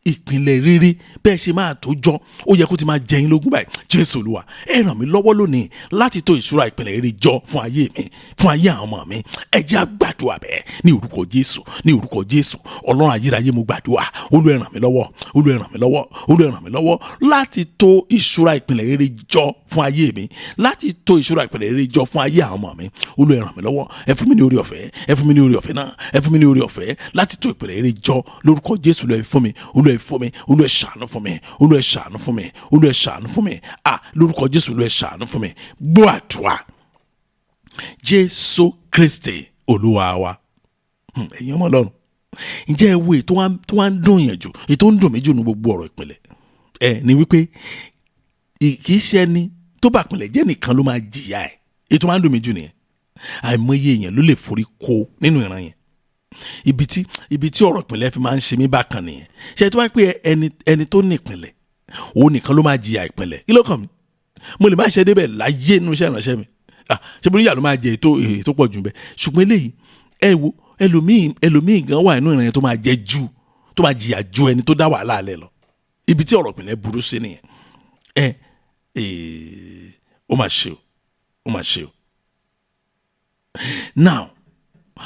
Ìpìlẹ̀ rere, bẹ́ẹ̀ ṣe máa tó jọ, ó yẹ kó ti máa jẹ yín lógún báyìí. "Jésù Olúwa, ẹ ràn mí lọ́wọ́ lónìí láti tó ìṣúra ìpìlẹ̀ rere jọ fún ayé mi, fún ayé àwọn ọmọ mi." Ẹ jẹ́ á gbàdúrà bẹ́ẹ̀ ní orúkọ Jésù, ní orúkọ Jésù. Ọlọ́run ayérayé, mo gbàdúrà, Olúwa, ẹ ràn mí lọ́wọ́, Olúwa, ẹ ràn mí lọ́wọ́, Olúwa, ẹ ràn mí lọ́wọ́ láti tó ìṣúra ìpìlẹ̀ rere jọ fún ayé mi, láti tó ìṣúra ìpìlẹ̀ rere jọ fún ayé àwọn ọmọ mi. Olúwa, ẹ ràn mí lọ́wọ́, ẹ fún mi ní orí ọ̀fẹ́, ẹ fún mi ní orí ọ̀fẹ́ náà, ẹ fún mi ní orí ọ̀fẹ́ láti tó ìpìlẹ̀ rere jọ lórúkọ Jésù. Olúwa, ẹ fún mi, Olúwa, ẹ fún mi, Olúwa, ẹ ṣàánú fún mi, Olúwa, ẹ ṣàánú fún mi, Olúwa, ẹ ṣàánú fún mi. Ah, lórúkọ Jésù, Olúwa, ẹ ṣàánú fún mi. Gbọ́ àdúrà, Jésù Kristi Olúwa wa. Ẹ̀yin ọmọ Ọlọ́run, ǹjẹ́ ẹ wo ètò tó wá ń dùn yẹn jù, ètò ń dùn mí jù ní gbogbo ọ̀rọ̀ ìpìlẹ̀ ẹ ní wípé kì í ṣe ẹni tó bá ìpìlẹ̀ jẹ́ nìkan ló máa jìyà ẹ̀. Ètò máa ń dùn mí jù nìyẹn. Àìmọye èèyàn ló lè forí kó nínú ìran yẹn. Ibi tí ọ̀rọ̀ ìpìlẹ̀ fi máa ń ṣe mí bákan nìyẹn. Ṣe tó bá pé ẹni tó ní ìpìlẹ̀, òun nìkan ló máa jìyà ìpìlẹ̀, kí ló kàn mí? Mo lè má ṣe débẹ̀ láyé nínú iṣẹ́ ìránṣẹ́ mi. Ṣé mo ní ìyà ló máa jẹ ètò pọ̀ jù bẹ́ẹ̀? Ṣùgbọ́n eléyìí, ẹ wo, ẹlòmíì gan wà nínú ìran yẹn tó máa jẹ ju, tó máa jìyà ju ẹni tó dá wàhálà alẹ́ lọ. Ibi tí ọ̀rọ̀ ìpìlẹ̀ burú sí nìyẹn. Ẹ ó máa ṣe o, ó máa ṣe o. Now,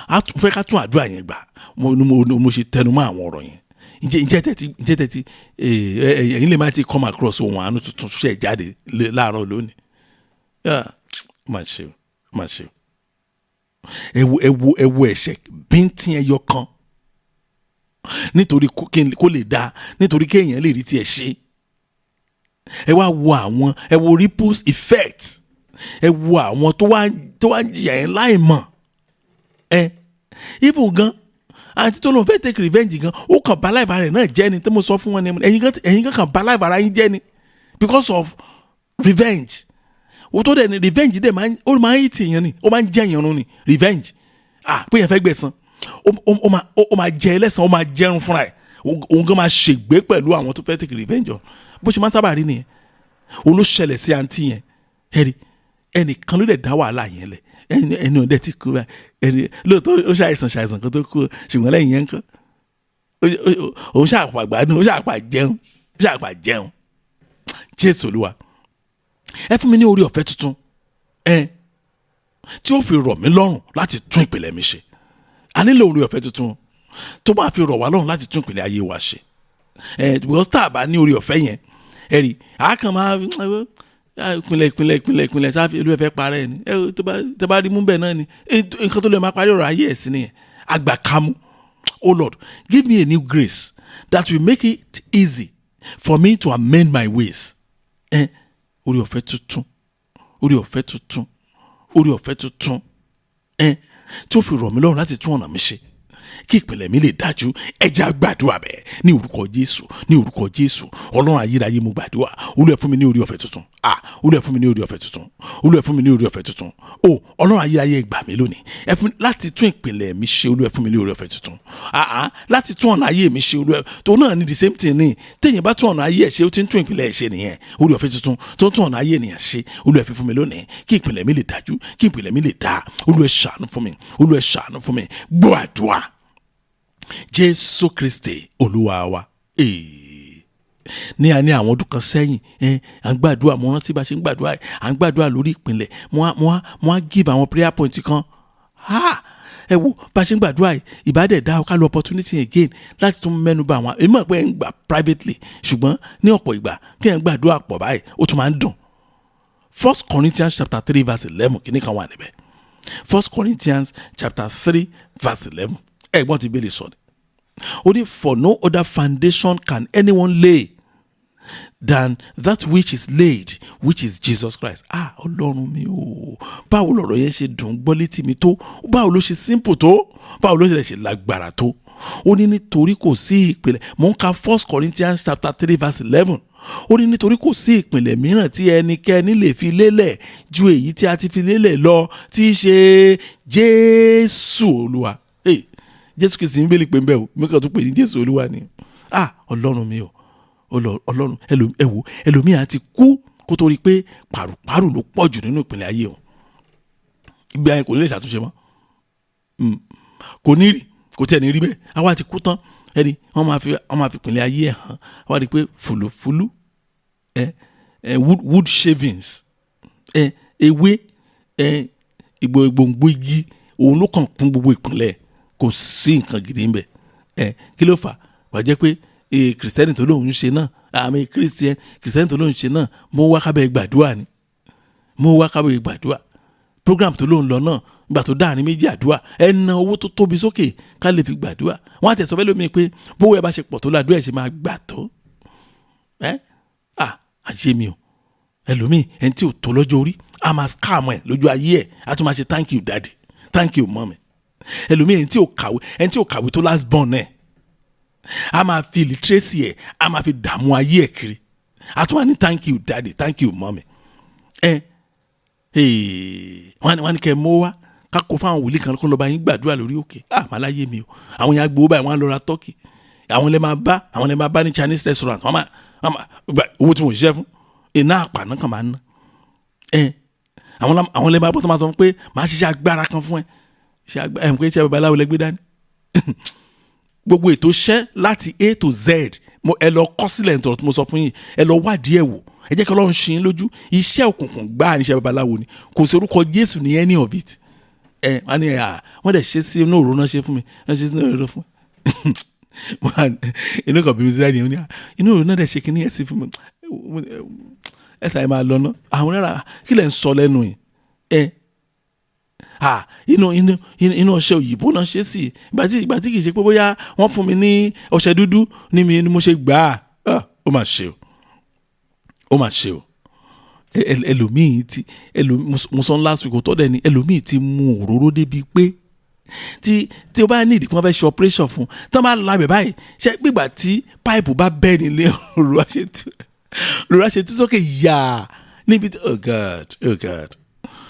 a tún fẹ́ ká tún àdúrà yẹn gbà. Mo ṣe tẹnu mọ́ àwọn ọ̀rọ̀ yẹn. Ǹjẹ́ tẹ́tí ẹ̀yin lè má ti come across ohun àánú tuntun ṣe jáde láàárọ̀ lónìí? Ó máa ṣe o, ó máa ṣe o. Ẹ wo ẹ̀ṣẹ̀ bíntín ẹyọ kan, nítorí kó lè dáa, nítorí kéèyàn lè rí tiẹ̀ ṣe. Ẹ wá wo àwọn, ẹ wo ripples effect, ẹ wo àwọn tó wá ń jìyà yẹn láì mọ̀. Ẹ even gan, àti tó lóun fẹ́ take revenge gan, ó kàn bá life rẹ̀ náà jẹ́ ni. Tí mo sọ fún wọn ni, ẹ̀yin gan kàn bá life ara yín jẹ́ ni because of revenge. O tó dẹ̀ ni revenge dẹ̀ máa ń, ó máa ń hit èèyàn ni, ó máa ń jẹ́ èèyàn run ni revenge. Ah, pé yẹn fẹ́ gbẹ̀san, ó máa jẹ ẹlẹ́san, ó máa jẹun fúnra ẹ̀, òun gan máa ṣègbé pẹ̀lú àwọn tó fẹ́ take revenge ọ. Bó ṣe máa ń sábà rí nìyẹn. Òun ló ṣẹlẹ̀ sí àǹtí yẹn. Ẹ̀rí ẹnìkan ló dẹ̀ dá wàhálà yẹn lẹ̀. Ẹni ọ̀dẹ̀ ti kú báyìí. Ẹni lóòótọ́ ó ṣàìsàn kan tó kú, ṣùgbọ́n lẹ́yìn yẹn ń kọ́ òun ṣàpà gbádùn, ó ṣàpà jẹun, ó ṣàpà jẹun. Jésù Olúwa, ẹ fún mi ní orí ọ̀fẹ́ tuntun ẹ tí ó fi rọ̀ mí lọ́rùn láti tún ìpìlẹ̀ mi ṣe. A nílò oore ọ̀fẹ́ tuntun tó máa fi rọ̀ wá lọ́rùn láti tún ìpìlẹ̀ ayé wa ṣe. Because tá a bá ní oore ọ̀fẹ́ yẹn, ẹ rí a kàn máa ìpìlẹ̀ ìpìlẹ̀ ìpìlẹ̀ ìpìlẹ̀ sáfì olú ẹ̀ fẹ́ parẹ́ ni, tó bá rí mú bẹ́ẹ̀ náà ni nǹkan tó lè máa parí ọ̀rọ̀ ayé ẹ̀ sí nìyẹn. Àgbà kámú. Oh Lord, give me a new grace that will make it easy for me to amend my ways. Oore ọ̀fẹ́ tuntun, oore ọ̀fẹ́ tuntun, oore ọ̀fẹ́ tuntun, tí ó fi rọ̀ mí lọ́rùn láti tún ọ̀nà mi ṣe, kí ìpìlẹ̀ mi lè dájú. Ẹ jẹ́ á gbàdúrà bẹ́ẹ̀ ní orúkọ Jésù, ní orúkọ Jésù. Ọlọ́run ayérayé, mo gbàdúrà, Olúwa fún mi ní oore ọ̀fẹ́ tuntun. Ah, Olúwa fún mi ní oore ọ̀fẹ́ tuntun. Olúwa fún mi ní oore ọ̀fẹ́ tuntun. O Ọlọ́run ayérayé, gbà mí lónìí, ẹ fún mi láti tún ìpìlẹ̀ mi ṣe. Olúwa fún mi ní oore ọ̀fẹ́ tuntun. Ah ah, láti tún ọ̀nà ayé mi ṣe. Olúwa tó náà ní the same thing ní téèyàn bá tún ọ̀nà ayé ẹ̀ ṣe, ó ti ń tún ìpìlẹ̀ ẹ̀ ṣe nìyẹn. Oore ọ̀fẹ́ tuntun tó ń tún ọ̀nà ayé ènìyàn ṣe, Olúwa fi fún mi lónìí, kí ìpìlẹ̀ mi lè dájú, kí ìpìlẹ̀ mi lè dáa. Olúwa ṣàánú fún mi. Olúwa ṣàánú fún mi. Gbọ́ àdúrà, Jésù Kristi Olúwa wa. Ní a ní àwọn ọdún kan sẹ́yìn, à ń gbàdúrà. Mo rántí bá ṣe ń gbàdúrà, à ń gbàdúrà lórí ìpìlẹ̀. Mo á give àwọn prayer point kan. Ẹ wo bá ṣe ń gbàdúrà yìí, ìbádẹ́ dá ká lo opportunity again láti tún mẹ́nu bà àwọn. Èmi mọ̀ pé ẹ̀ ń gbà privately, ṣùgbọ́n ní ọ̀pọ̀ ìgbà kí ẹ̀ ń gbàdúrà pọ̀ báyìí, ó tún máa ń dùn. First Corinthians chapter 3 verse 11, kìíní kan wà níbẹ̀. First Corinthians chapter 3 verse 11, ẹ̀gbọ́n ti bẹ́ẹ̀ lè sọ ni. Ó ní, "For no other foundation can anyone lay than that which is laid, which is Jesus Christ." Ah, Ọlọ́run mi o, báwo lọ̀rọ̀ yẹn ṣe dùn gbọ́ létí mi tó, báwo ló ṣe simple tó, báwo ló ṣe ṣe lágbára tó. Ó ní nítorí kò sí ìpìlẹ̀. Mò ń ka First Corinthians chapter 3 verse 11. Ó ní nítorí kò sí ìpìlẹ̀ mìíràn tí ẹnikẹ́ni lè fi lélẹ̀ ju èyí tí a ti fi lélẹ̀ lọ, tí í ṣe Jésù Olúwa. Hey, Jésù Kristi ń bẹ́ẹ̀ pé ń bẹ́ẹ̀ o, mi kàn tún pè ní Jésù Olúwa ni. Ah, Ọlọ́run mi o, Ọlọ́run. Ẹ wo, ẹlòmíà ti kú kó tó rí i pé pàrùpàrù ló pọ̀ jù nínú ìpìlẹ̀ ayé o. Ìgbé ayé kò ní lè ṣàtúnṣe mọ́, kò ní rí, kò tẹ̀ ní rí bẹ́ẹ̀. Àwa ti kú tán, ẹni wọ́n máa fi ìpìlẹ̀ ayé ẹ̀ hàn. Wọ́n á rí i pé fùlùfùlù ẹ ẹ wood shavings, ẹ ewé ẹ ìgbòǹgbò igi, òun ló kàn kún gbogbo ìpìlẹ̀. Kò sí nǹkan gidi ń bẹ. Ẹ kí ló fà wà jẹ́ pé kìrìsìtẹ́nì tó lóun ń ṣe náà, àmì kìrìsìtẹ́nì tó lóun ń ṣe náà, mo wá kábẹ́ gbàdúrà ni, mo wá kábẹ́ gbàdúrà. Program tó lóun lọ náà, nígbà tó dáàrin méjì àdúrà, ẹ na owó tó tóbi sókè ká lè fi gbàdúrà. Wọ́n á tẹ̀sọ́ fẹ́ lómi pé bówó ẹ bá ṣe pọ̀ tó, ládùúrà ẹ̀ ṣe máa gbà tó. Ẹ à àyè mi o. Ẹlòmíì, ẹni tí ò tó lọ́jọ́ orí, a máa scam ẹ lójú ayé ẹ, a tún máa ṣe, "Thank you, daddy, thank you, mommy." Ẹlòmíì, ẹni tí ò kàwé tó last born ẹ, a máa fi illiteracy ẹ, a máa fi dààmú ayé ẹ kiri, a tún máa ní, "Thank you, daddy, thank you, mommy." Ẹ wọ́n ní kẹ́ ẹ mọ́ wá ká kó fáwọn wòlíì kan kó lọ́ọ́ bá yín gbàdúrà lórí òkè. Ah, màá láyé mi o. Àwọn yẹn agbowó báyìí, wọ́n á lọ ra turkey. Àwọn lè máa bá ní Chinese restaurant. Wọ́n máa gba owó tí wọ́n ṣiṣẹ́ fún, iná àpàná kan máa ń ná ẹ. Àwọn lè máa bọ́ tó máa sọ pé màá ṣiṣẹ́ agbára kan fún ẹ, ṣe agbára ẹ, pé iṣẹ́ babaláwo lẹ gbé dání. Gbogbo ètò iṣẹ́ láti A to Z, mo ẹ lọ kọ́ sílẹ̀ nítorí tí mo sọ fún yín. Ẹ lọ wádìí ẹ̀ wò. Ẹ jẹ́ kí Ọlọ́run ṣe yín lójú. Iṣẹ́ òkùnkùn gbáà ní iṣẹ́ babaláwo ni. Kò sí orúkọ Jésù ní any of it. Ẹ wọ́n ní à wọ́n dẹ̀ ṣe sí inú òróró náà, ṣe fún mi, wọ́n ṣe sí inú òróró fún mi. Inú kan bí mi sí dáadé ní inú òróró náà dẹ̀ ṣe kíní ẹ̀ sí fún mi. Ẹ sàyẹ̀ máa lọ ná. Àwọn náírà, kí lẹ̀ ń sọ lẹ́nu yìí? Ẹ ah, inú ọṣẹ òyìnbó náà ṣe sí. Ìgbà tí kì í ṣe pé bóyá wọ́n fún mi ní ọṣẹ dúdú ní mi ni mo ṣe gbà á. Ó mà ṣe o, ó mà ṣe o. Ẹlòmíì ti ẹlòmíì, mo sọ last week tó dẹ̀ ni, ẹlòmíì ti mu òróró débi pé tí o bá ní ìdí kí wọ́n fẹ́ ṣe operation fún, tí wọ́n bá labẹ̀ báyìí, ṣe gbígbà tí pipe bá bẹ́ẹ̀ nílé, òróró àṣetú sókè yáa níbi tí. Oh God, oh God.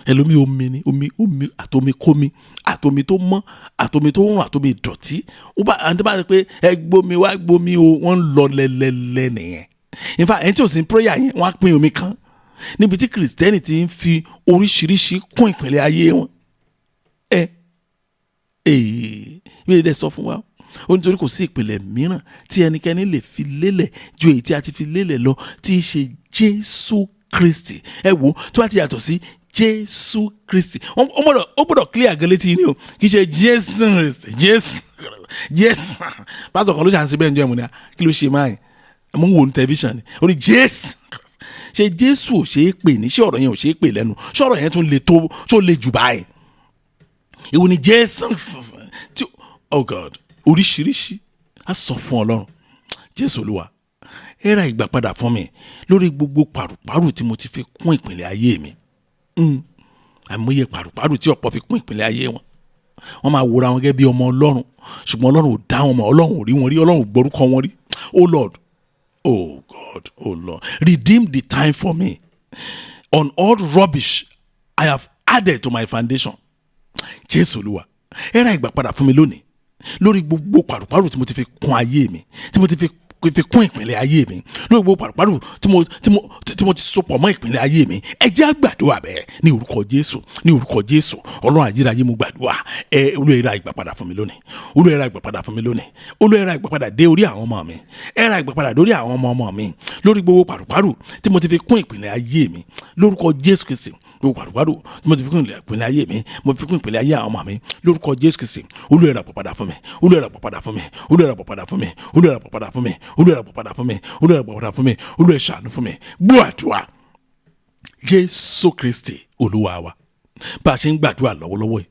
Ẹlòmíì, omi ni, omi, omi àtomi kómi, àtomi tó mọ́, àtomi tó rùn, àtomi ìdọ̀tí. Ó bá àti bá pé ẹ gbómi wá, gbómi o, wọ́n ń lọ lẹ́lẹ́lẹ́ nìyẹn. In fact, ẹni tí ò sí prayer yẹn, wọ́n á pín omi kan níbi tí kìrìsìtẹ́nì ti ń fi oríṣiríṣi kún ìpìlẹ̀ ayé wọn. Ẹ bí ẹ sọ fún wa, ó nítorí kò sí ìpìlẹ̀ mìíràn tí ẹnikẹ́ni lè fi lélẹ̀ ju èyí tí a ti fi lélẹ̀ lọ, tí í ṣe Jésù Kristi. Ẹ wo, tó bá ti yàtọ̀ sí Jésù Kristi. Ó gbọ́dọ̀ clear gan létí ni o, kì í ṣe Jésù Kristi, Jésù Jésù. Pásítọ̀ kan ló ṣàǹsí bẹ́ẹ̀ ń jẹ́ ìmúni, kí ló ṣe máa yẹn? Mo ń wo ní tẹlifíṣàn ni, ó ní Jésù. Ṣé Jésù ò ṣe é pè ní? Ṣé ọ̀rọ̀ yẹn ò ṣe é pè lẹ́nu? Ṣé ọ̀rọ̀ yẹn tún le tó le jù báyìí? Ìwọ ni Jésù tí, oh God, oríṣiríṣi. A sọ fún Ọlọ́run, Jésù Olúwa, ẹ ra ìgbà padà fún mi lórí gbogbo pàrùpàrù tí mo ti fi kún ìpìlẹ̀ ayé mi. Àìmọye pàrùpàrù tí ọ̀pọ̀ fi kún ìpìlẹ̀ ayé wọn. Wọ́n máa wòra wọn gẹ́gẹ́ bí ọmọ Ọlọ́run, ṣùgbọ́n Ọlọ́run ò dá wọn mọ̀, Ọlọ́run ò rí wọn rí, Ọlọ́run ò gbórúkọ wọn rí. Oh Lord, oh God, oh Lord, redeem the time for me on all rubbish I have added to my foundation. Jésù Olúwa, ẹ ra ìgbà padà fún mi lónìí lórí gbogbo pàrùpàrù tí mo ti fi kún ayé mi, tí mo ti fi kún ìpìlẹ̀ ayé mi, lórí gbogbo pàrùpàrù tí mo ti sopọ̀ mọ́ ìpìlẹ̀ ayé mi. Ẹ jẹ́ á gbàdúrà bẹ́ẹ̀ ní orúkọ Jésù, ní orúkọ Jésù. Ọlọ́run ayérayé, mo gbàdúrà, ẹ Olúwa, ẹ ra ìgbà padà fún mi lónìí. Olúwa, ẹ ra ìgbà padà fún mi lónìí. Olúwa, ẹ ra ìgbà padà dé orí àwọn ọmọ mi, ẹ ra ìgbà padà dórí àwọn ọmọ ọmọ mi, lórí gbogbo pàrùpàrù tí mo ti fi kún ìpìlẹ̀ ayé mi, lórúkọ Jésù Kristi. Gbogbo pàrùpàrù tí mo ti fi kún ìpìlẹ̀ ayé mi, mo fi kún ìpìlẹ̀ ayé àwọn ọmọ mi, lórúkọ Jésù Kristi. Olúwa, ẹ ra ìgbà padà fún mi. Olúwa, ẹ ra ìgbà padà fún mi. Olúwa, ẹ ra ìgbà padà fún mi. Olúwa, ẹ ra ìgbà padà fún mi. Olúwa, ẹ ra ìgbà padà fún mi. Olúwa, ẹ ra ìgbà padà fún mi. Olúwa, ẹ ṣàánú fún mi. Gbọ́ àdúrà, Jésù Kristi Olúwa wa. Bá a ṣe ń gbàdúrà lọ́wọ́lọ́wọ́ yìí,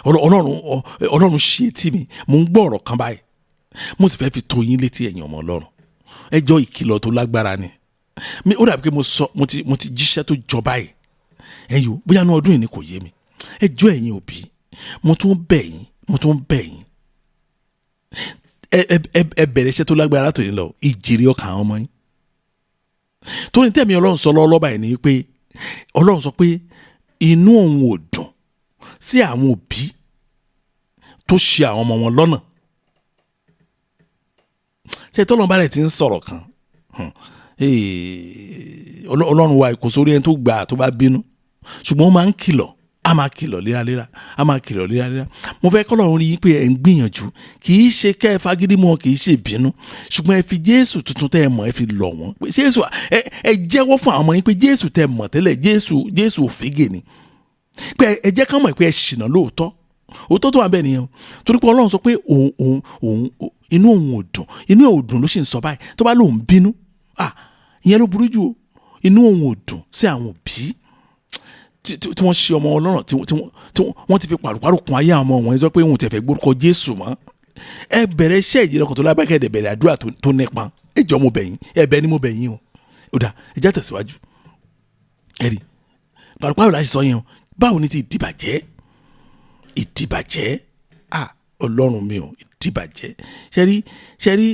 Ọlọ́run ṣe etí mi, mo ń gbọ́ ọ̀rọ̀ kan báyìí, mo sì fẹ́ fi tó yín létí, ẹ̀yin ọmọ Ọlọ́run. Ẹjọ́ ìkìlọ̀ tó lágbára ni mi. Ó dàbí pé mo sọ, mo ti jíṣẹ́ tó jọ báyìí ẹ̀yin o, bóyá ní ọdún yìí ni, kò yé mi. Ẹjọ́ ẹ̀yin òbí, mo tún bẹ̀ yín, mo tún bẹ̀ yín, ẹ bẹ̀rẹ̀ iṣẹ́ tó lágbára látòní lọ, ìjèrè ọkàn àwọn ọmọ yín. Torí tẹ̀mí Ọlọ́run sọ lọ́wọ́ báyìí ni pé Ọlọ́run sọ pé inú òun ò dùn sí àwọn òbí tó ṣe àwọn ọmọ wọn lọ́nà. Ṣé tọ́lọ́run bá rẹ̀ ti ń sọ̀rọ̀ kan, Ọlọ́run wa kò sórí ẹni tó gbà tó bá bínú, ṣùgbọ́n ó máa ń kìlọ̀, a máa kìlọ̀ léraléra, a máa kìlọ̀ léraléra. Mo fẹ́ kọ́lọ́run rí i pé ẹ̀ ń gbìyànjú. Kì í ṣe kẹ́ ẹ fagídí mọ́, kì í ṣe ìbínú, ṣùgbọ́n ẹ fi Jésù tuntun tẹ́ ẹ mọ̀, ẹ fi lọ̀ wọ́n pé Jésù, ẹ jẹ́wọ́ fún àwọn ọmọ yín pé Jésù tẹ́ ẹ mọ̀ tẹ́lẹ̀, Jésù òfégè ni, pé ẹ jẹ́ ká mọ̀ pé ẹ ṣìnà lóòótọ́. Òótọ́ tó wà bẹ́ẹ̀ nìyẹn o, torí pé Ọlọ́run sọ pé òun òun òun inú òun ò dùn, inú ẹ̀ ò dùn ló sì ń sọ báyìí. Tó bá lóun bínú, ah, ìyẹn ló burú jù o. Inú òun ò dùn sí àwọn òbí tí wọ́n ṣe ọmọ Ọlọ́run, tí wọ́n ti fi pàrọ̀pàrọ̀ kún ayé àwọn ọmọ wọn, sọ pé òun tẹ̀fẹ̀ gbórúkọ Jésù mọ́. Ẹ bẹ̀rẹ̀ iṣẹ́ ìjìnlẹ̀ kan tó lábẹ́kẹ̀, ẹ̀ bẹ̀rẹ̀ àdúrà tó nípa. Ẹ jọ, mo bẹ̀ yín, ẹ̀bẹ̀ ni mo bẹ̀ yín o. Ó dà, ẹ já tẹ̀síwájú. Ẹ rí pàrọ̀pàrọ̀ láti sọ yẹn o. Báwo ni ti ìdìbàjẹ́? Ìdìbàjẹ́, ah, Ọlọ́run mi ò, ìdìbàjẹ́. Ṣẹ́rí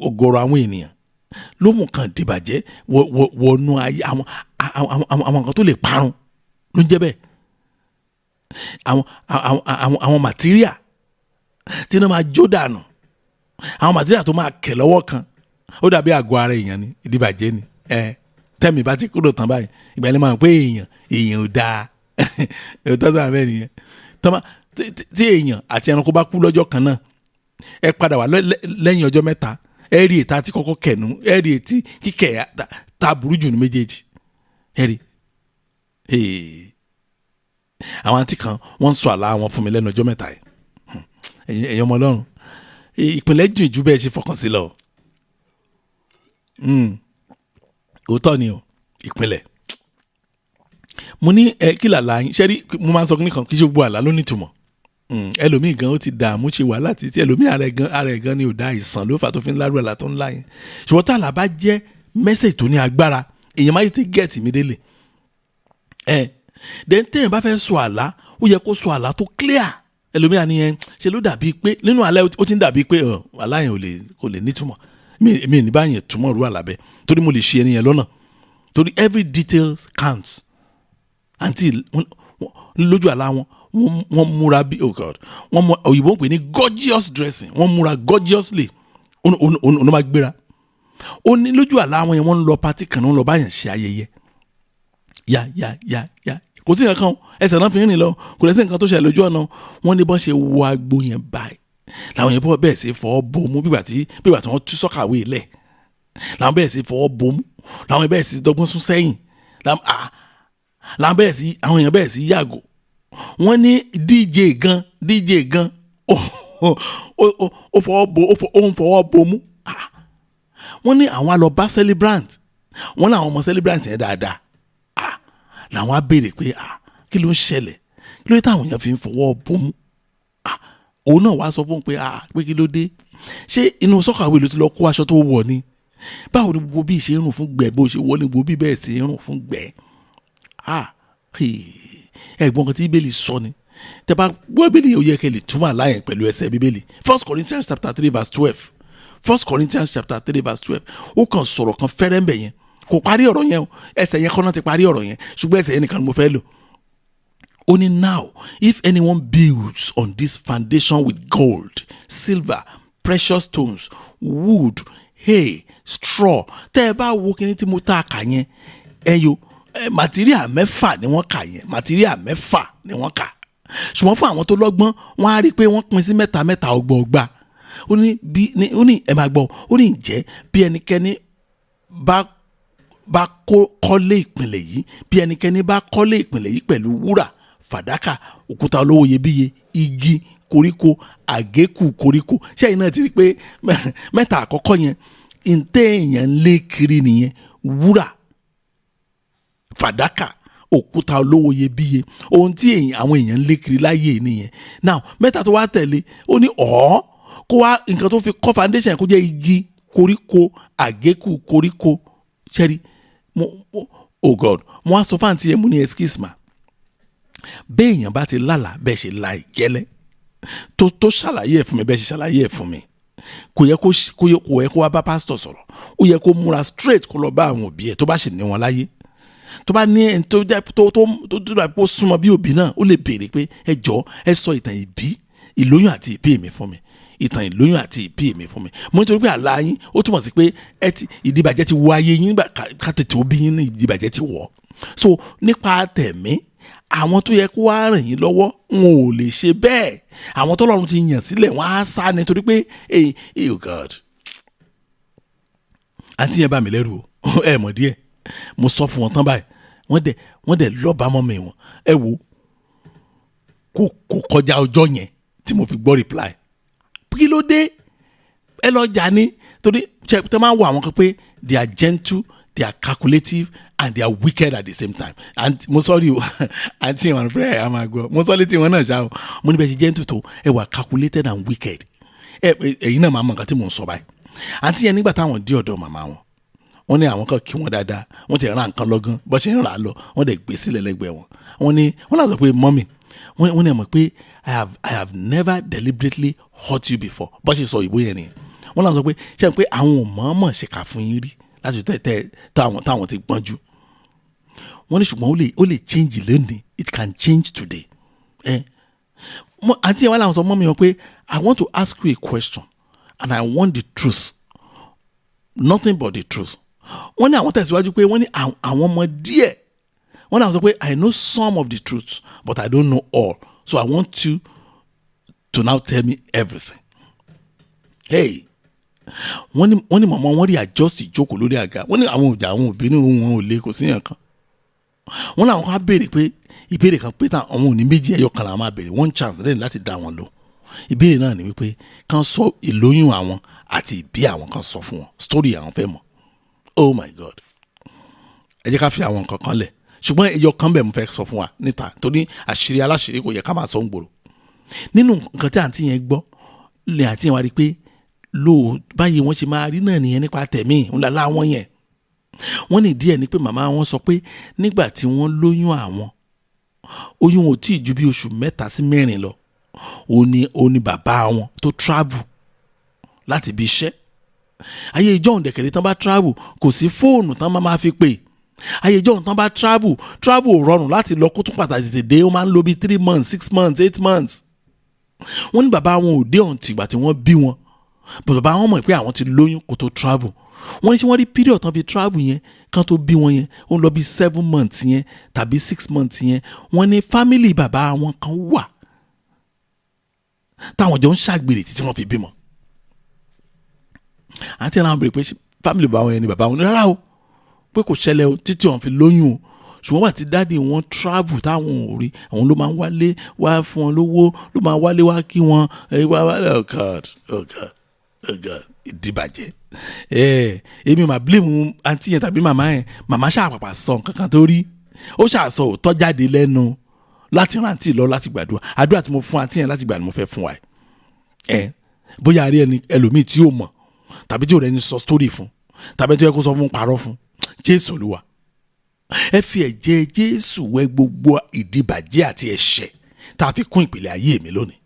ọ̀gọ̀rọ̀ àwọn ènìyàn ló mú kan ìdìbàjẹ́ wọnú ayé àwọn nǹkan tó lè parun ló ń jẹ́ bẹ́ẹ̀. Àwọn material tí iná máa jó dànù, àwọn material tó máa kẹ̀ lọ́wọ́ kan, ó dàbí àgọ́ ara èèyàn ni ìdìbàjẹ́ ni. Ẹ tẹ́mi bá ti kúrò tán báyìí, ìgbà yẹn máa ń pé èèyàn ò dáa. Òótọ́ tó wà bẹ́ẹ̀ nìyẹn. Tí èèyàn àti ẹranko bá kú lọ́jọ́ kan náà, ẹ padà wá lẹ́yìn ọjọ́ 3, ẹ rí ètà tí kọ́kọ́ kẹ̀nu, ẹ rí ètí kíkẹ́ ta burú jù ní méjèèjì. Ẹ rí àwọn àǹtí kan, wọ́n ń sọ àlá wọn fún mi lẹ́nu ọjọ́ 3 yìí. Ẹ̀yin ọmọ Ọlọ́run, ìpìlẹ̀ jìn ju bẹ́ẹ̀ ṣe fọkàn sí lọ. Òótọ́ ni o, ìpìlẹ̀. Mo ní ẹ kí làlá yín ṣe rí. Mo máa ń sọ kí nìkan, kí ṣe gbogbo àlá ló nítumọ̀. Ẹlòmíì gan ó ti dààmú, ṣe wàhálà títí, ẹlòmíì ara ẹ̀ gan ni ò dá, ìsàn ló fà tó fi ń lárú àlá tó ń lá yẹn. Ṣùgbọ́n tá àlá bá jẹ́ message tó ní agbára, èèyàn máa ti get immediately. Ẹ then téèyàn bá fẹ́ sọ àlá, ó yẹ kó sọ àlá tó clear. Ẹlòmíì àníyẹn ṣe ló dàbí pé nínú àlá ó ti ń dàbí pé àlá yẹn kò lè nítumọ̀. Mi ní báyẹn túmọ̀ rú àlá bẹ́ẹ̀, torí mo lè ṣe ẹni yẹn lọ́nà, torí every detail counts. Àǹtí lójú àlá wọn, wọ́n múra bí, oh God, wọ́n mú òyìnbó ń pè ní gorgeous dressing, wọ́n múra gorgeously, ọ̀nà máa gbéra. Ó ní lójú àlá wọn yẹn, wọ́n ń lọ party kan, wọ́n lọ báyẹn ṣe ayẹyẹ ya ya ya ya. Kò sí nǹkan kan, ẹsẹ̀ náà fi ń rìn lọ, kò lẹ́sìn nǹkan tó ṣẹlẹ̀ lójú ọ̀nà. Wọ́n ní bọ́n ṣe wọ agbo yẹn báyìí, làwọn yẹn bẹ́ẹ̀ sì fọwọ́ bomú, bígbà tí wọ́n tú sọ́kàwé lẹ̀, làwọn bẹ́ẹ̀ sì fọwọ́ bomú, làwọn bẹ́ẹ̀ sì dọ́gbọ́n sún sẹ́yìn. Làwọn bẹ̀rẹ̀ sí, àwọn èèyàn bẹ̀rẹ̀ sí yàgò. Wọ́n ní DJ gan, DJ gan ó fọwọ́ bo, ó ń fọwọ́ bomú. Ah, wọ́n ní àwọn á lọ bá celebrant. Wọ́n ní àwọn ọmọ celebrant yẹn dáadáa. Ah, làwọn á béèrè pé, ah, kí ló ń ṣẹlẹ̀? Kí ló dé táwọn èèyàn fi ń fọwọ́ bomú? Ah, òun náà wá sọ fún un pé, ah, pé kí ló dé? Ṣé inú soakaway ló ti lọ kó aṣọ tó wọ̀ ni? Báwo ni gbogbo bí ṣe ń rùn fún gbẹ, bó ṣe wọ ni gbogbo bí bẹ́ẹ̀ ṣe ń rùn fún gbẹ? Ah, ẹ̀gbọ́n kan tí Bíbélì sọ ni. Tẹ́ bá gbọ́ Bíbélì, ó yẹ kẹ́ lè túmọ̀ àlá yẹn pẹ̀lú ẹsẹ̀ Bíbélì. 1 Corinthians chapter 3 verse 12. 1 Corinthians chapter 3 verse 12. Ó kàn sọ̀rọ̀ kan fẹ́rẹ́ ń bẹ̀ yẹn, kò parí ọ̀rọ̀ yẹn o. Ẹsẹ̀ yẹn kọ́ náà ti parí ọ̀rọ̀ yẹn, ṣùgbọ́n ẹsẹ̀ yẹn nìkan ni mo fẹ́ lò. Ó ní, "Now if anyone builds on this foundation with gold, silver, precious stones, wood, hay, straw." Tẹ́ ẹ bá wo kíní tí mo tá a kà yẹn, ẹ yo ẹ, material mẹ́fà ni wọ́n kà yẹn. Material mẹ́fà ni wọ́n kà, ṣùgbọ́n fún àwọn tó lọ́gbọ́n, wọ́n á rí i pé wọ́n pín sí mẹ́ta mẹ́ta, ọgbọọgba. Ó ní bí ó ní, ẹ máa gbọ́, ó ní, ǹjẹ́ bí ẹnikẹ́ni bá kọ́lé ìpìlẹ̀ yìí, bí ẹnikẹ́ni bá kọ́lé ìpìlẹ̀ yìí pẹ̀lú wúrà, fàdákà, òkúta olówó iyebíye, igi, koríko, àgékù koríko. Ṣé ẹ̀yin náà ti rí i pé mẹ́ta àkọ́kọ́ yẹn, ǹtẹ́ èèyàn ń lé kiri nìyẹn? Wúrà, fàdákà, òkúta olówó iyebíye, ohun tí àwọn èèyàn ń lé kiri láyé nìyẹn. Now, mẹ́ta tó wá tẹ̀lé, ó ní ọ̀ọ́ kó wá nǹkan tó fi kọ́ foundation kó jẹ́ igi, koríko, àgékù koríko. Ṣẹ́rí mo, oh God, mo wá sọ fáǹtì yẹn, mo ní, "Excuse ma, béèyàn bá ti lálàá bẹ́ẹ̀ ṣe la ìgẹ́lẹ́ tó ṣàlàyé ẹ̀ fún mi, bẹ́ẹ̀ ṣe ṣàlàyé ẹ̀ fún mi, kò yẹ kó wá bá pásítọ̀ sọ̀rọ̀. Ó yẹ kó múra straight kó lọ bá àwọn òbí ẹ̀, tó bá sì ní wọn láyé, tó bá ní ẹni tó jẹ́ tó dà pé ó súnmọ́ bí òbí náà, ó lè béèrè pé, ẹ jọ, ẹ sọ ìtàn ìbí, ìlóyún àti ìbí mi fún mi, ìtàn ìlóyún àti ìbí mi fún mi." Mo nítorí pé àlá yín, ó túmọ̀ sí pé ẹ ti ìdìbàjẹ́ ti wọ ayé yín nígbà ká tètè ó bí yín ní ìdìbàjẹ́ ti wọ̀. So nípa tẹ̀mí, àwọn tó yẹ kó wá ràn yín lọ́wọ́, wọn ò lè ṣe bẹ́ẹ̀. Àwọn tọ́lọ́run ti yàn sílẹ̀, wọ́n á sá nítorí pé, hey, oh God, àǹtí yẹn bá mi lẹ́rù o. Ẹ mọ̀ díẹ̀, mo sọ fún wọn tán báyìí, wọ́n dẹ̀ lọ́ba mọ́ mi wọn. Ẹ wo, kò kọjá ọjọ́ yẹn tí mo fi gbọ́ reply. Kí ló dé? Ẹ lọ jà ní torí ṣe tẹ máa ń wo àwọn kan pé they are gentle, they are calculative and they are wicked at the same time. And mo sorry o, àǹtí wọn fẹ́ ẹ máa gbọ́, mo sọ létí wọn náà ṣá o. Mo ní bẹ́ẹ̀ ṣe gentle tó, ẹ wà calculated and wicked. Ẹ ẹ̀yin náà máa mọ nǹkan tí mò ń sọ báyìí. Àǹtí yẹn, nígbà táwọn dé ọ̀dọ̀ màmá wọn, wọ́n ní àwọn kan kí wọ́n dáadáa, wọ́n ti ra nǹkan lọ́gán, bó ṣe ń rà á lọ, wọ́n dẹ̀ gbé sílẹ̀ lẹ́gbẹ̀ẹ́ wọn. Wọ́n ní wọ́n náà sọ pé, "Mummy," wọ́n ní, "ẹ mọ̀ pé I have never deliberately hurt you before." Bó ṣe sọ ìbò yẹn nìyẹn. Wọ́n náà sọ pé, ṣé ẹ pé àwọn ò mọ̀ọ́mọ̀ ṣèkà fún yín rí láti tẹ́ tẹ́ táwọn ti gbọ́njú. Wọ́n ní ṣùgbọ́n ó lè change lónìí. It can change today. Ẹ àǹtí yẹn wá láwọn sọ mummy wọn pé, "I want to ask you a question and I want the truth, nothing but the truth." Wọ́n ní àwọn tẹ̀síwájú pé, wọ́n ní àwọn ọmọ díẹ̀. Wọ́n ní àwọn sọ pé, "I know some of the truth, but I don't know all, so I want you to now tell me everything." Hey, wọ́n ní màmá wọn rí adjust ìjókòó lórí àga. Wọ́n ní àwọn òjà, àwọn òbí ní wọn ò lè kò sí yàn kan. Wọ́n làwọn kan á béèrè pé ìbéèrè kan pé táwọn àwọn òní méjì, ẹyọ kan làwọn máa béèrè, one chance lẹ́yìn láti dá wọn lò. Ìbéèrè náà ni wípé kàn sọ ìlóyún àwọn àti ìbí àwọn, kan sọ fún wọn story àwọn fẹ́ mọ̀. Oh my God, ẹ jẹ́ ká fi àwọn nǹkan kan lẹ̀, ṣùgbọ́n ẹyọ kan bẹ̀ mo fẹ́ sọ fún wa níta, torí àṣírí aláṣírí kò yẹ ká máa sọ ń gbòòrò. Nínú nǹkan tí àǹtí yẹn gbọ́ lè àǹtí yẹn wá rí i pé lóò báyìí wọ́n ṣe máa rí náà nìyẹn nípa tẹ̀mí ńlá láwọn yẹn. Wọ́n ní díẹ̀ ni pé màmá wọn sọ pé nígbà tí wọ́n lóyún àwọn, oyún ò tí ì ju bí oṣù 3 sí 4 lọ, ó ní bàbá wọn tó travel láti ibi iṣẹ́. Ayé ìjọ́ òǹdẹ̀kẹ̀rẹ̀, tán bá travel, kò sí fóònù tán máa fi pè. Ayé ìjọ́ tán bá travel, travel ò rọrùn láti lọ kó tún pàtàkì tètè dé. Ó máa ń lò bí 3 months, 6 months, 8 months. Wọ́n ní bàbá wọn ò dé ọ̀ǹtì ìgbà tí wọ́n bí wọn, but bàbá wọn mọ̀ pé àwọn ti lóyún kó tó travel. Wọ́n ní ṣé wọ́n rí period tán fi travel yẹn kán tó bí wọn yẹn, ó ń lọ bí 7 months yẹn tàbí 6 months yẹn. Wọ́n ní family bàbá wọn kan wà táwọn jọ ń ṣàgbèrè títí wọ́n fi bímọ. Àǹtí ẹ̀ náà bèrè pé, family bàbá wọn yẹn ni bàbá wọn ní rárá o, pé kò ṣẹlẹ̀ o títí wọn fi lóyún o. Ṣùgbọ́n wà tí daddy wọn travel táwọn ò rí, àwọn ló máa ń wálé wá fún wọn lówó, ló máa ń wálé wá kí wọn. Oh God, oh God, oh God, ìdìbàjẹ́. Èmi mà blame àǹtí yẹn tàbí màmá yẹn. Màmá ṣàpàpà sọ nǹkan kan tó rí, ó ṣàṣọ òótọ́ jáde lẹ́nu láti rántí lọ láti gbàdúrà. Àdúrà tí mo fún àǹtí yẹn láti gbà ni mo fẹ́ fún wa. Bóyá a rí ẹni ẹlòmíì tí ó mọ̀, tàbí tí ò rẹni sọ story fún, tàbí tí ó yẹ kó sọ fún parọ́ fún. Jésù Olúwa, ẹ fi ẹ̀jẹ̀ Jésù wẹ gbogbo ìdìbàjẹ́ àti ẹ̀ṣẹ̀ tá a fi kún ìpìlẹ̀ ayé mi lónìí.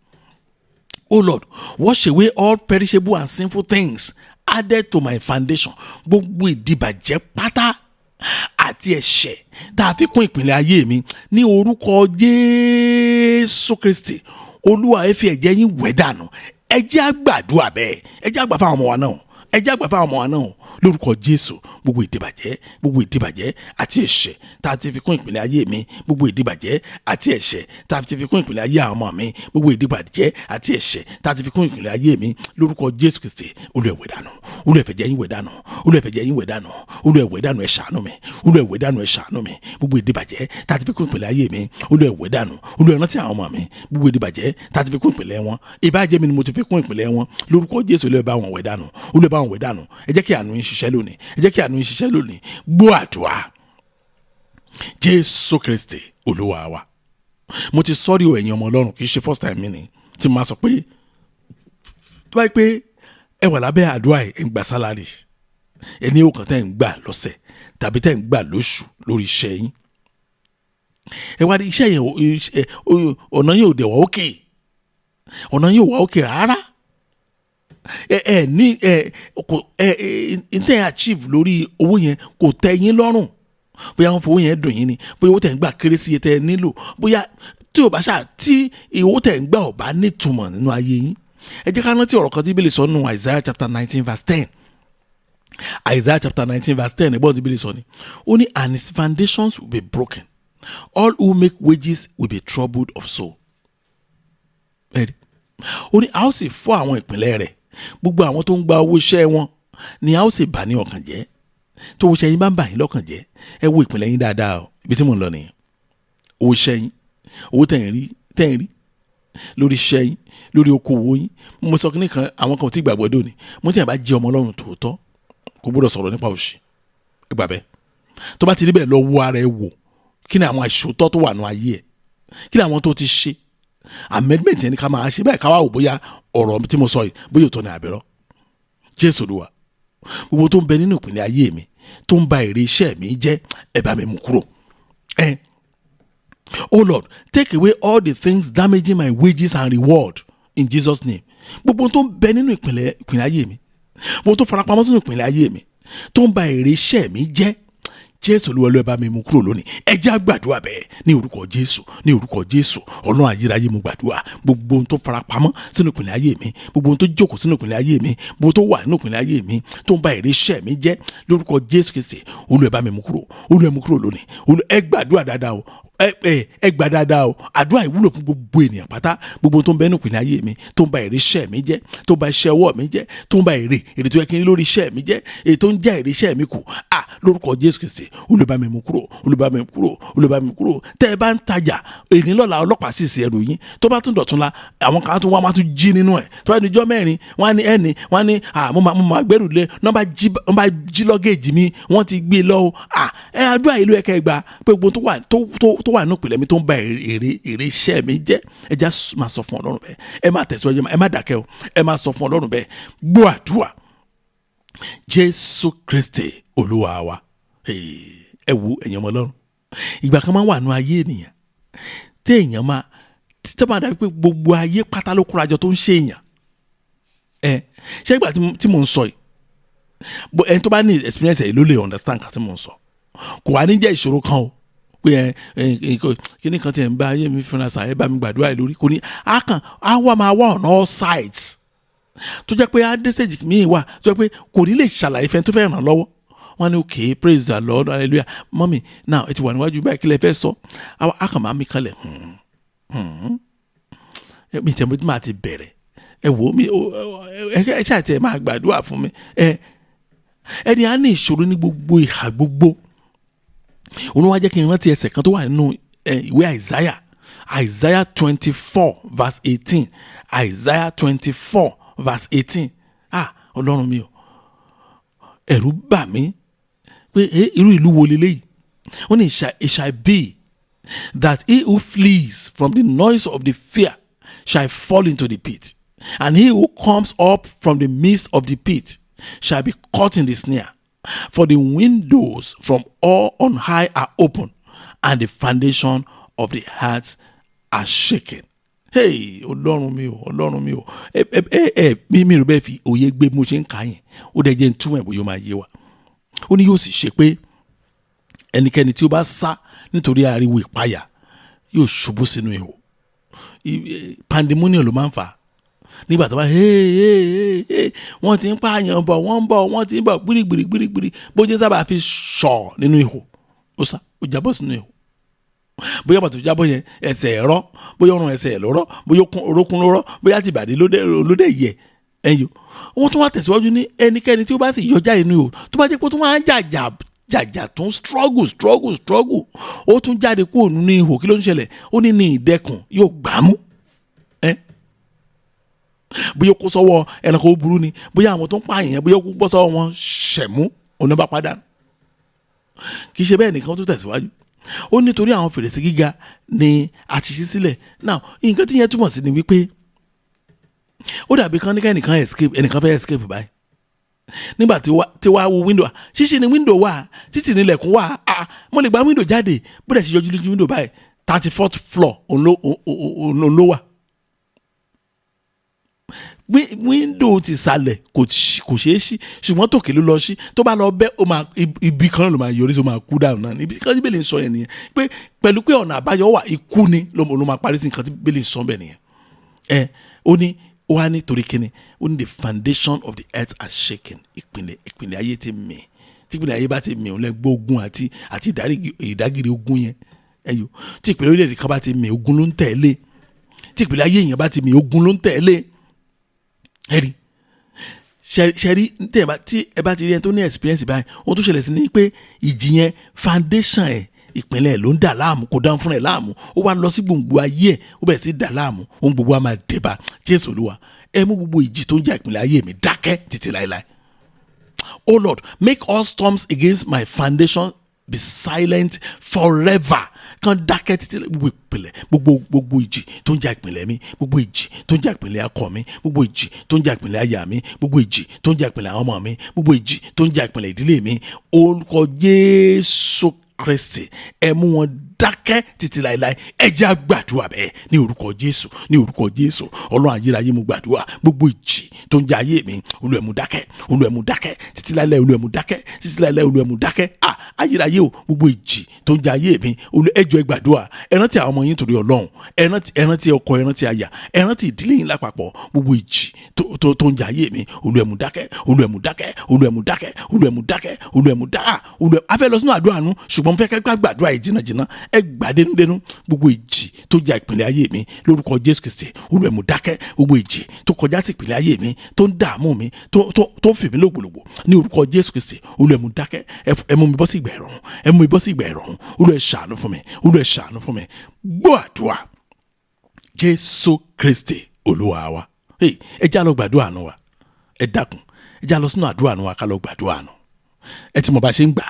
Oh Lord, wash away all perishable and sinful things added to my foundation. Gbogbo ìdìbàjẹ́ pátá àti ẹ̀ṣẹ̀ tá a fi kún ìpìlẹ̀ ayé mi, ní orúkọ Jésù Kristi, Olúwa, ẹ fi ẹ̀jẹ̀ yín wẹ̀ dànù. Ẹ jẹ́ á gbàdúrà bẹ́ẹ̀. Ẹ jẹ́ á gbà fáwọn ọmọ wa náà. Ẹ jẹ́ á gbà fáwọn ọmọ wa náà lórúkọ Jésù. Gbogbo ìdìbàjẹ́, gbogbo ìdìbàjẹ́ àti ẹ̀ṣẹ̀ tá a ti fi kún ìpìlẹ̀ ayé mi, gbogbo ìdìbàjẹ́ àti ẹ̀ṣẹ̀ tá a ti fi kún ìpìlẹ̀ ayé àwọn ọmọ mi, gbogbo ìdìbàjẹ́ àti ẹ̀ṣẹ̀ tá a ti fi kún ìpìlẹ̀ ayé mi, lórúkọ Jésù Kristi, Olúwa, ẹ wẹ̀ dànù. Olúwa, ẹ fẹ̀jẹ̀ yín wẹ̀ dànù. Olúwa, ẹ fẹ̀jẹ̀ yín wẹ̀ dànù. Olúwa, ẹ wẹ̀ dànù. Ẹ ṣàánú mi. Olúwa, ẹ wẹ̀ dànù. Ẹ ṣàánú mi. Gbogbo ìdìbàjẹ́ tá a ti fi kún ìpìlẹ̀ ayé mi, Olúwa, ẹ wẹ̀ dànù. Olúwa, ẹ rántí àwọn ọmọ mi. Gbogbo ìdìbàjẹ́ tá a ti fi kún ìpìlẹ̀ wọn, ìbájẹ́ mi ni mo ti fi kún ìpìlẹ̀ wọn, lórúkọ Jésù, Olúwa, ẹ bá wọn wẹ̀ dànù. Olúwa, ẹ bá wọn wẹ̀ dànù. Ẹ jẹ́ kí àánú yín ṣiṣẹ́ lónìí. Ẹ jẹ́ kí àánú yín ṣiṣẹ́ lónìí. Gbọ́ àdúrà, Jésù Kristi Olúwa wa. Mo ti sọ́rí o, ẹ̀yin ọmọ Ọlọ́run, kì í ṣe first time mi ni tí mo máa sọ pé tó bá yẹ pé ẹ wà lábẹ́ àdúrà, ẹ̀ ń gba salary, ẹ ní òkàn tẹ́ ń gbà lọ́sẹ̀ tàbí tẹ́ ń gbà lóṣù lórí iṣẹ́ yín, ẹ wá ní iṣẹ́ yẹn, ọ̀nà yẹn ò dẹ̀ wá òkè, ọ̀nà yẹn ò wá òkè rárá. Ẹ ẹ ní ẹ kò ẹ ẹ n tẹ́ achieve lórí owó yẹn kò tẹ́ yín lọ́rùn. Bóyá wọ́n fowó yẹn dùn yín ni, bóyá owó tẹ̀ ń gbà kéré sí iye tẹ́ ẹ nílò, bóyá tí ò bá ṣáà tí owó tẹ̀ ń gbà ò bá nítumọ̀ nínú ayé yín, ẹ jẹ́ ká rántí ọ̀rọ̀ kan tí Bíbélì sọ nínú Isaiah chapter 19 verse 10. Isaiah chapter 19 verse 10, ẹ̀gbọ́n tí Bíbélì sọ ni. Ó ní, "And his foundations will be broken. All who make wages will be troubled of soul." Ẹ̀rí, ó ní a ó sì fọ́ àwọn ìpìlẹ̀ rẹ̀, gbogbo àwọn tó ń gba owó iṣẹ́ wọn ni a ó sì bà ní ọkàn jẹ́. Tó owó iṣẹ́ yín bá ń bà yín lọ́kàn jẹ́, ẹ wo ìpìlẹ̀ yín dáadáa o. Ibi tí mò ń lọ nìyẹn. Owó iṣẹ́ yín, owó tẹ̀ ń rí lórí iṣẹ́ yín, lórí okòwò yín. Mo sọ kíní kan, àwọn kan ò tí gbàgbọ́ dòní. Mo tí yàn bá jẹ́ ọmọ Ọlọ́run tòótọ́, kò gbọ́dọ̀ sọ̀rọ̀ nípa òṣì. Ẹ gbà bẹ́ẹ̀. Tó bá ti rí bẹ́ẹ̀, lọ wo ara ẹ wò. Kí ni àwọn àìṣòótọ́ tó wà nù ayé ẹ? Kí ni àwọn tó ti ṣe? Amendment yẹn ni ká máa ṣe báyìí, ká wá wò bóyá ọ̀rọ̀ tí mo sọ yìí, bóyá òótọ́ ni àbẹ̀rọ̀. Jésù Olúwa, gbogbo tó ń bẹ nínú ìpínlẹ̀ ayé mi tó ń ba èrè iṣẹ́ mi jẹ́, ẹ bá mi mú kúrò. Ẹ, Oh Lord, take away all the things damaging my wages and reward in Jesus' name. Gbogbo tó ń bẹ nínú ìpínlẹ̀ ayé mi, gbogbo tó farapamọ́ sínú ìpínlẹ̀ ayé mi tó ń ba èrè iṣẹ́ mi jẹ́, Jésù Olúwa, ló bá mi mú kúrò lónìí. Ẹ jẹ́ á gbàdúrà bẹ́ẹ̀ ní orúkọ Jésù. Ní orúkọ Jésù, Ọlọ́run ayérayé, mo gbàdúrà, gbogbo ohun tó farapamọ́ sínú ìpìlẹ̀ ayé mi, gbogbo ohun tó jókòó sínú ìpìlẹ̀ ayé mi, gbogbo tó wà nínú ìpìlẹ̀ ayé mi tó ń ba èrè iṣẹ́ mi jẹ́, lórúkọ Jésù Kristi, Olúwa, bá mi mú kúrò. Olúwa, mú kúrò lónìí. Olúwa, ẹ gbàdúrà dáadáa o. Ẹ gbà dáadáa o. Àdúrà ìwúlò fún gbogbo ènìyàn pátá. Gbogbo tó ń bẹ nínú ìpìlẹ̀ ayé mi tó ń ba èrè iṣẹ́ mi jẹ́, tó ń ba iṣẹ́ ọwọ́ mi jẹ́, tó ń ba èrè tó yẹ kí n ní lórí iṣẹ́ mi jẹ́, èyí tó ń já èrè iṣẹ́ mi kù, à, lórúkọ Jésù Kristi, Olúwa, bá mi mú kúrò. Olúwa, bá mi mú kúrò. Olúwa, bá mi mú kúrò. Tẹ́ ẹ bá ń tajà èní, lọ́la ọlọ́pàá sì sí ẹrù yín. Tó bá tún dọ̀tún la, àwọn kan tún wá, máa tún jí nínú ẹ̀. Tó bá ní ijọ́ mẹ́rin, wọ́n á ní ẹni wọ́n á ní à mo máa gbẹ́rù lé, wọ́n bá jí luggage mi, wọ́n ti gbé lọ o. À, ẹ àdúrà ìlú ẹ̀kẹ́ gbà pé gbogbo tó wà tó wà nínú ìpìlẹ̀ mi tó ń ba èrè iṣẹ́ mi jẹ́, ẹ já máa sọ fún Ọlọ́run bẹ́ẹ̀. Ẹ má tẹ̀síwájú, ẹ má dákẹ́ o. Ẹ máa sọ fún Ọlọ́run bẹ́ẹ̀. Gbọ́ àdúrà, Jésù Kristi Olúwa wa. Ẹ wo, ẹ̀yin ọmọ Ọlọ́run, ìgbà kan máa wà nù ayé ènìyàn tí èèyàn máa tí máa dàbí pé gbogbo ayé pátá ló kórajọ tó ń ṣe èèyàn. Ẹ ṣé ìgbà tí mò ń sọ yìí, ẹni tó bá ní experience ẹ̀ ló lè understand kan tí mò ń sọ. Kò wá ní jẹ́ ìṣòro kan o pé ẹ kíní kan tí ẹ̀ ń bá ayé mi fúnra sà, ẹ bá mi gbàdúrà lórí. Kò ní á kàn á wá máa wá on all sides, tó jẹ́ pé á dé stage míì wà tó jẹ́ pé kò ní lè ṣàlàyé fẹ́ tó fẹ́ ràn lọ́wọ́. Wọ́n ní, "Okay, praise the Lord, hallelujah, mummy, now ẹ ti wà níwájú báyìí, kí lẹ fẹ́ sọ?" Á kàn máa mí kalẹ̀, mi tẹ̀ mo ti máa ti bẹ̀rẹ̀. Ẹ wò mí, ẹ ṣáà tẹ̀ máa gbàdúrà fún mi. Ẹ ẹni á ní ìṣòro ní gbogbo ìhà gbogbo. Òun wá jẹ́ kí n rántí ẹsẹ̀ kan tó wà nínú ìwé Isaiah, Isaiah 24 verse 18, Isaiah 24 verse 18. Ah, Ọlọ́run mi o, ẹ̀rù bà mí pé irú ìlú wo leléyìí? Ó ní, It shall be that he who flees from the noise of the fear shall fall into the pit, and he who comes up from the midst of the pit shall be caught in the snare. For the windows from all on high are open, and the foundation of the earth are shaken." Hey, Ọlọ́run mi o, Ọlọ́run mi o. Ẹ ẹ ẹ mi rò bẹ́ẹ̀ fi òye gbé bí mo ṣe ń kà yẹn. Ó dẹ̀ jẹ́ n túmọ̀ ẹ̀ bóyá ó máa yé wa. Ó ní yóò sì ṣe pé ẹnikẹ́ni tí ó bá sá nítorí ariwo ìpayà yóò ṣubú sínú ihò. Pandemonium ló máa ń fà á nígbà tó bá hey hey hey hey, wọ́n ti ń pààyàn bọ̀, wọ́n ń bọ̀, wọ́n ti ń bọ̀, gbírígbírí gbírígbírí, bó jẹ́ sábà fi sọ̀ nínú ihò, ó sá, ó jábọ́ sínú ihò. Bóyá bàtò jábọ́ yẹn, ẹsẹ̀ ẹ̀rọ, bóyá ọrùn ẹsẹ̀ ẹ̀ lọ́rọ́, bóyá orókún lọ́rọ́, bóyá tìbàdí ló dé yẹ ẹ̀yọ́. Wọ́n tún wá tẹ̀síwájú ní ẹnikẹ́ni tí ó bá sì yọ jáde nínú ihò, tó bá jẹ́ pé ó tún wá ń jàjà jàjà, tó ń struggle struggle struggle, ó tún jáde kúrò nínú ihò, kí ló ń ṣẹlẹ̀? Ó ní ní ìdẹkùn yóò gbámú ẹ́, bóyá ó kó sọ́wọ́ ẹranko burú ni, bóyá àwọn tó ń pààyàn yẹn, bóyá ó kó bọ́ sọ́wọ́ wọn ṣẹ̀mú òun náà bá padà. Kì í ṣe bẹ́ẹ̀ nìkan, tó tẹ̀síwájú, ó nítorí àwọn fèrèsé gíga ni a ti ṣí sílẹ̀. Now, nǹkan tí yẹn túmọ̀ sí ni wípé ó dàbí kan ní ká ẹnìkan escape, ẹnìkan fẹ́ escape báyìí. Nígbà tí wàá wo window, ṣíṣí ni window wà, títì nílẹ̀kùn wà, ah, mo lè gba window jáde. Bó dẹ̀ ṣe yọjú lójú window báyìí, 34th floor òun ló wà. Window ti sàlẹ̀ kò ṣeé ṣí, ṣùgbọ́n tòkè ló lọ ṣí. Tó bá lọ bẹ́, ó máa ibi kan náà ló máa yọrí sí, ó máa kú dànù náà. Ibi kan tí Bíbélì ń sọ yẹn nìyẹn, pé pẹ̀lú pé ọ̀nà àbáyọ wà, ikú ni ló máa parí sí. Nǹkan tí Bíbélì ń sọ bẹ́ẹ̀ nìyẹn. Ẹ ó ní, ó wá ní torí kíni? Ó ní the foundation of the earth are shaken. Ìpìlẹ̀ ayé ti mì. Tí ìpìlẹ̀ ayé bá ti mì, òun lẹ gbọ́ ogun àti ìdágìrì ogun yẹn. Ẹyọ tí ìpìlẹ̀ orílẹ̀-èdè kan bá ti mì, ogun ló ń tẹ̀lé. Tí ìpìlẹ̀ ayé èèyàn bá ti mì, ogun ló ń tẹ̀lé. Ẹ̀rí ṣẹ́rí, tí ẹ bá ti rí ẹni tó ní experience báyìí, ohun tó ṣẹlẹ̀ sí ni pé ìjì yẹn, foundation ẹ̀, ìpínlẹ̀ ló ń dà láàmú. Kò dáhùn fúnra ẹ̀ láàmú, ó wá lọ sí gbòǹgbò ayé ẹ̀, ó bẹ̀rẹ̀ sí dà láàmú. Ohun gbogbo á máa dé bá. Jésù Olúwa, ẹ mú gbogbo ìjì tó ń jà ìpínlẹ̀ ayé mi dákẹ́ títí láéláé. Oh Lord, make all storms against my foundation be silent forever. Kan dákẹ́ títí. Gbogbo ìpìlẹ̀, gbogbo ìjì tó ń jà ìpìlẹ̀ mi, gbogbo ìjì tó ń jà ìpìlẹ̀ akọ mi, gbogbo ìjì tó ń jà ìpìlẹ̀ aya mi, gbogbo ìjì tó ń jà ìpìlẹ̀ àwọn ọmọ mi, gbogbo ìjì tó ń jà ìpìlẹ̀ ìdílé mi, orúkọ Jésù Kristi, ẹ mú wọn dákẹ́ títí láéláé. Ẹ jẹ́ á gbàdúrà bẹ́ẹ̀ ní orúkọ Jésù, ní orúkọ Jésù. Ọlọ́run ayérayé, mo gbàdúrà, gbogbo ìjì tó ń jẹ ayé mi, Olúwa, ẹ mú dákẹ́. Olúwa, ẹ mú dákẹ́ títí láéláé. Olúwa, ẹ mú dákẹ́ títí láéláé. Olúwa, ẹ mú dákẹ́. Ah, ayérayé o, gbogbo ìjì tó ń jẹ ayé mi, Olúwa, ẹ jọ̀ọ́, ẹ gbàdúrà. Ẹ rántí àwọn ọmọ yín torí Ọlọ́run. Ẹ rántí ọkọ, ẹ rántí aya, ẹ rántí ìdílé yín lápapọ̀. Gbogbo ìjì tó ń jẹ ayé mi, Olúwa, ẹ mú dákẹ́. Olúwa, ẹ mú dákẹ́. Olúwa, ẹ mú dákẹ́. Olúwa, ẹ mú dákẹ́. Olúwa, ẹ mú dákẹ́. Olúwa, a fẹ́ lọ sínú àdúrà nu, ṣùgbọ́n mo fẹ́ kẹ́ gbàdúrà yìí jìnnàjìnnà. Ẹ gbà dénúdénú. Gbogbo ìjì tó jà ìpìlẹ̀ ayé mi, lórúkọ Jésù Kristi, Olúwa, ẹ mú dákẹ́. Gbogbo ìjì tó kọjá sí ìpìlẹ̀ ayé mi, tó ń dààmú mi, tó ń fì mí lògbòlògbò, ní orúkọ Jésù Kristi, Olúwa, ẹ mú dákẹ́. Ẹ mú mi bọ́ sí ìgbà ìrọ̀rùn. Ẹ mú mi bọ́ sí ìgbà ìrọ̀rùn. Olúwa, ẹ ṣàánú fún mi. Olúwa, ẹ ṣàánú fún mi. Gbọ́ àdúrà, Jésù Kristi Olúwa wa. Hey, ẹ já lọ gbàdúrà nù wa. Ẹ dákun, ẹ já lọ sínú àdúrà nù wa, ká lọ gbàdúrà nù. Ẹ ti mọ̀ bá a ṣe ń gbà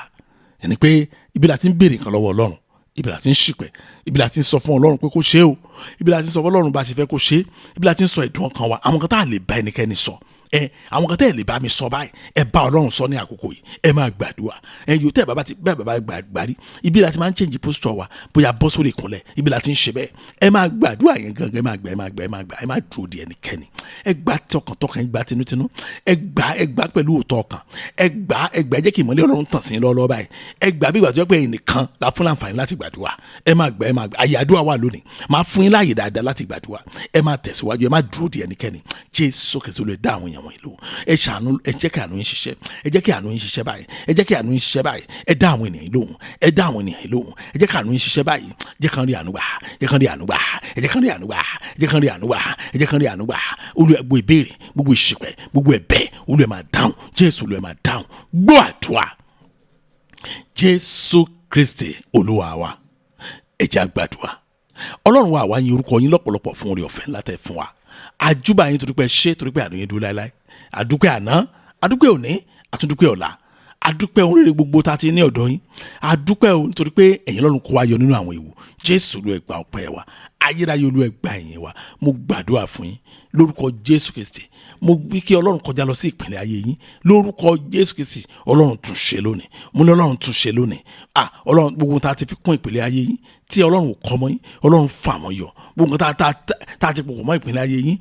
ẹni pé ibi la ti ń béèrè nǹkan lọ́wọ́ Ọlọ́run, ibi la ti ń ṣìpẹ̀, ibi la ti ń sọ fún Ọlọ́run pé kó ṣe o, ibi la ti ń sọ fún Ọlọ́run bá a ṣe fẹ́ kó ṣe, ibi la ti ń sọ ẹ̀dùn ọkàn wa, àwọn kan tá a lè bá ẹnikẹ́ni sọ, ẹ àwọn kan tẹ́ ẹ lè bá mi sọ báyìí, ẹ bá Ọlọ́run sọ ní àkókò yìí. Ẹ máa gbàdúrà. Ẹ yóò tẹ́ ẹ bàbá ti bẹ́ẹ̀ bàbá gbàrí. Ibi la ti máa ń change posture wa, bóyá bọ́ sórí ìkúnlẹ̀, ibi la ti ń ṣe bẹ́ẹ̀. Ẹ máa gbàdúrà yẹn gangan. Ẹ máa gbà, ẹ máa gbà, ẹ máa gbà. Ẹ máa dúró di ẹnikẹ́ni. Ẹ gbà tọkàntọkàn, ẹ gbà tinútinú, ẹ gbà, ẹ gbà pẹ̀lú òótọ́ ọkàn. Ẹ gbà, ẹ gbà. Ẹ jẹ́ kí ìmọ́lẹ̀ Ọlọ́run tàn sí yín lọ́wọ́lọ́wọ́ báyìí. Ẹ gbà bí ìgbà tó jẹ́ pé ẹnìkan la fún láǹfààní láti gbàdúrà. Ẹ máa gbà, ẹ máa gbà. Àyè àdúrà wà lónìí. Máa fún yín láàyè dáadáa láti gbàdúrà. Ẹ máa tẹ̀síwájú, ẹ máa dúró di ẹnikẹ́ni. Jésù Kristi lè dá àwọn èèyàn wọ̀nyí lóhùn. Ẹ ṣàánú, ẹ jẹ́ kí àánú yín ṣiṣẹ́. Ẹ jẹ́ kí àánú yín ṣiṣẹ́ báyìí. Ẹ jẹ́ kí àánú yín ṣiṣẹ́ báyìí. Ẹ dá àwọn ènìyàn lóhùn. Ẹ dá àwọn ènìyàn lóhùn. Ẹ jẹ́ kí àánú yín ṣiṣẹ́ báyìí. Jẹ́ kán rí àánú gbà. Jẹ́ kán rí àánú gbà. Ẹ jẹ́ kán rí àánú gbà. Ẹ jẹ́ kán rí àánú gbà. Ẹ jẹ́ kán rí àánú gbà. Olúwa, gbogbo ìbéèrè, gbogbo ìṣìpẹ̀, gbogbo ẹ̀bẹ̀, Olúwa, máa dáhùn. Jésù, Olúwa, máa dáhùn. Gbọ́ àdúrà. Jésù Kristi Olúwa wa. Ẹ jẹ́ á gbàdúrà. Ọlọ́run wa, àwa yin orúkọ yín lọ́pọ̀lọpọ̀ fún oore ọ̀fẹ́ ńlá tẹ́ fún wa. Àjúbà yín torí pé ṣé, torí pé àánú yín dúró láéláé. Àdúpẹ́ àná, àdúpẹ́ òní, àtúndúpẹ́ ọ̀la. Àdúpẹ́ ohun rere gbogbo tá a ti ní ọ̀dọ̀ yín. Àdúpẹ́ o, nítorí pé ẹ̀yin Ọlọ́run kó wa yọ nínú àwọn ewu. Jésù ló, ẹ gba ọpẹ́ wa. Ayérayé Olú, ẹ gba ìyìn wa. Mo gbàdúrà fún yín lórúkọ Jésù Kristi. Mo wí kí Ọlọ́run kọjá lọ sí ìpínlẹ̀ ayé yín lórúkọ Jésù Kristi. Ọlọ́run tún ṣe lónìí. Mo ní Ọlọ́run tún ṣe lónìí. Ah, Ọlọ́run, gbogbo tá a ti fi kún ìpínlẹ̀ ayé yín tí Ọlọ́run ò kọ́ mọ́ yín, Ọlọ́run fà wọ́n yọ. Gbogbo tá a ti pòpọ̀ mọ́ ìpínlẹ̀ ayé yín,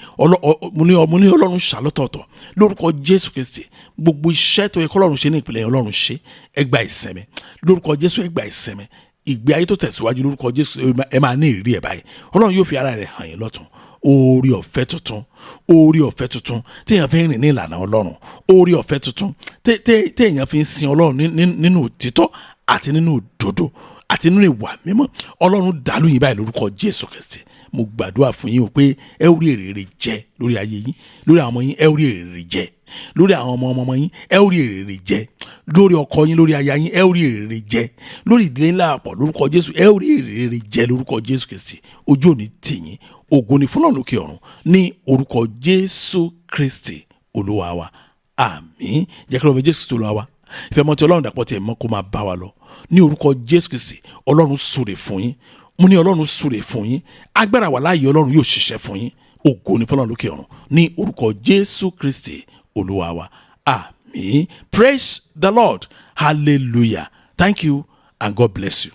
mo ní Ọlọ́run ṣàlọ́tọ̀ọ̀tọ̀ lórúkọ Jésù Kristi. Gbogbo iṣẹ́ tó yẹ kọ́lọ́run ṣe ní ìpínlẹ̀ yẹn, Ọlọ́run ṣe. Ẹ gba ìsinmi lórúkọ Jésù. Ẹ gba ìsinmi, ìgbé ayé tó tẹ̀síwájú lórúkọ Jésù. Ẹ máa ní ìrírí ẹ̀ báyìí. Ọlọ́run yóò fi ara rẹ̀ hàn yín lọ́tun. Oore ọ̀fẹ́ tuntun, oore ọ̀fẹ́ tuntun téèyàn fi ń rìn ní ìlànà Ọlọ́run, oore ọ̀fẹ́ tuntun téèyàn fi ń sin Ọlọ́run nínú òtítọ́ àti nínú òdodo àti nínú ìwà mímọ́, Ọlọ́run dàlú yín báyìí lórúkọ Jésù Kristi. Mo gbàdúrà fún yín o pé ẹ ó rí èrè rere jẹ lórí ayé yín, lórí àwọn ọmọ yín. Ẹ ó rí èrè rere jẹ lórí àwọn ọmọ ọmọ yín. Ẹ ó rí èrè rere jẹ lórí ọkọ yín, lórí aya yín. Ẹ ó rí èrè rere jẹ lórí ìdílé ńlá àpọ̀ lórúkọ Jésù. Ẹ ó rí èrè rere jẹ lórúkọ Jésù Kristi. Ojú òní tì yín. Ògo ni fún Ọlọ́run lókè ọ̀run ní orúkọ Jésù Kristi Olúwa wa. Àmín. Jẹ́ kí lọ́wọ́ Jésù Kristi Olúwa wa, ìfẹ́ mọ́ ti Ọlọ́run, dàpọ̀ tiẹ̀ mọ́, kó máa bá wa lọ ní orúkọ Jésù Kristi. Ọlọ́run súre fún yín. Mo ní Ọlọ́run súre fún yín. Agbára wà láàyè Ọlọ́run yóò ṣiṣẹ́ fún yín. Ògo ni fọlọ́run lókè ọ̀run ní orúkọ Jésù Kristi Olúwa wa. Àmín. Praise the Lord. Hallelujah. Thank you and God bless you.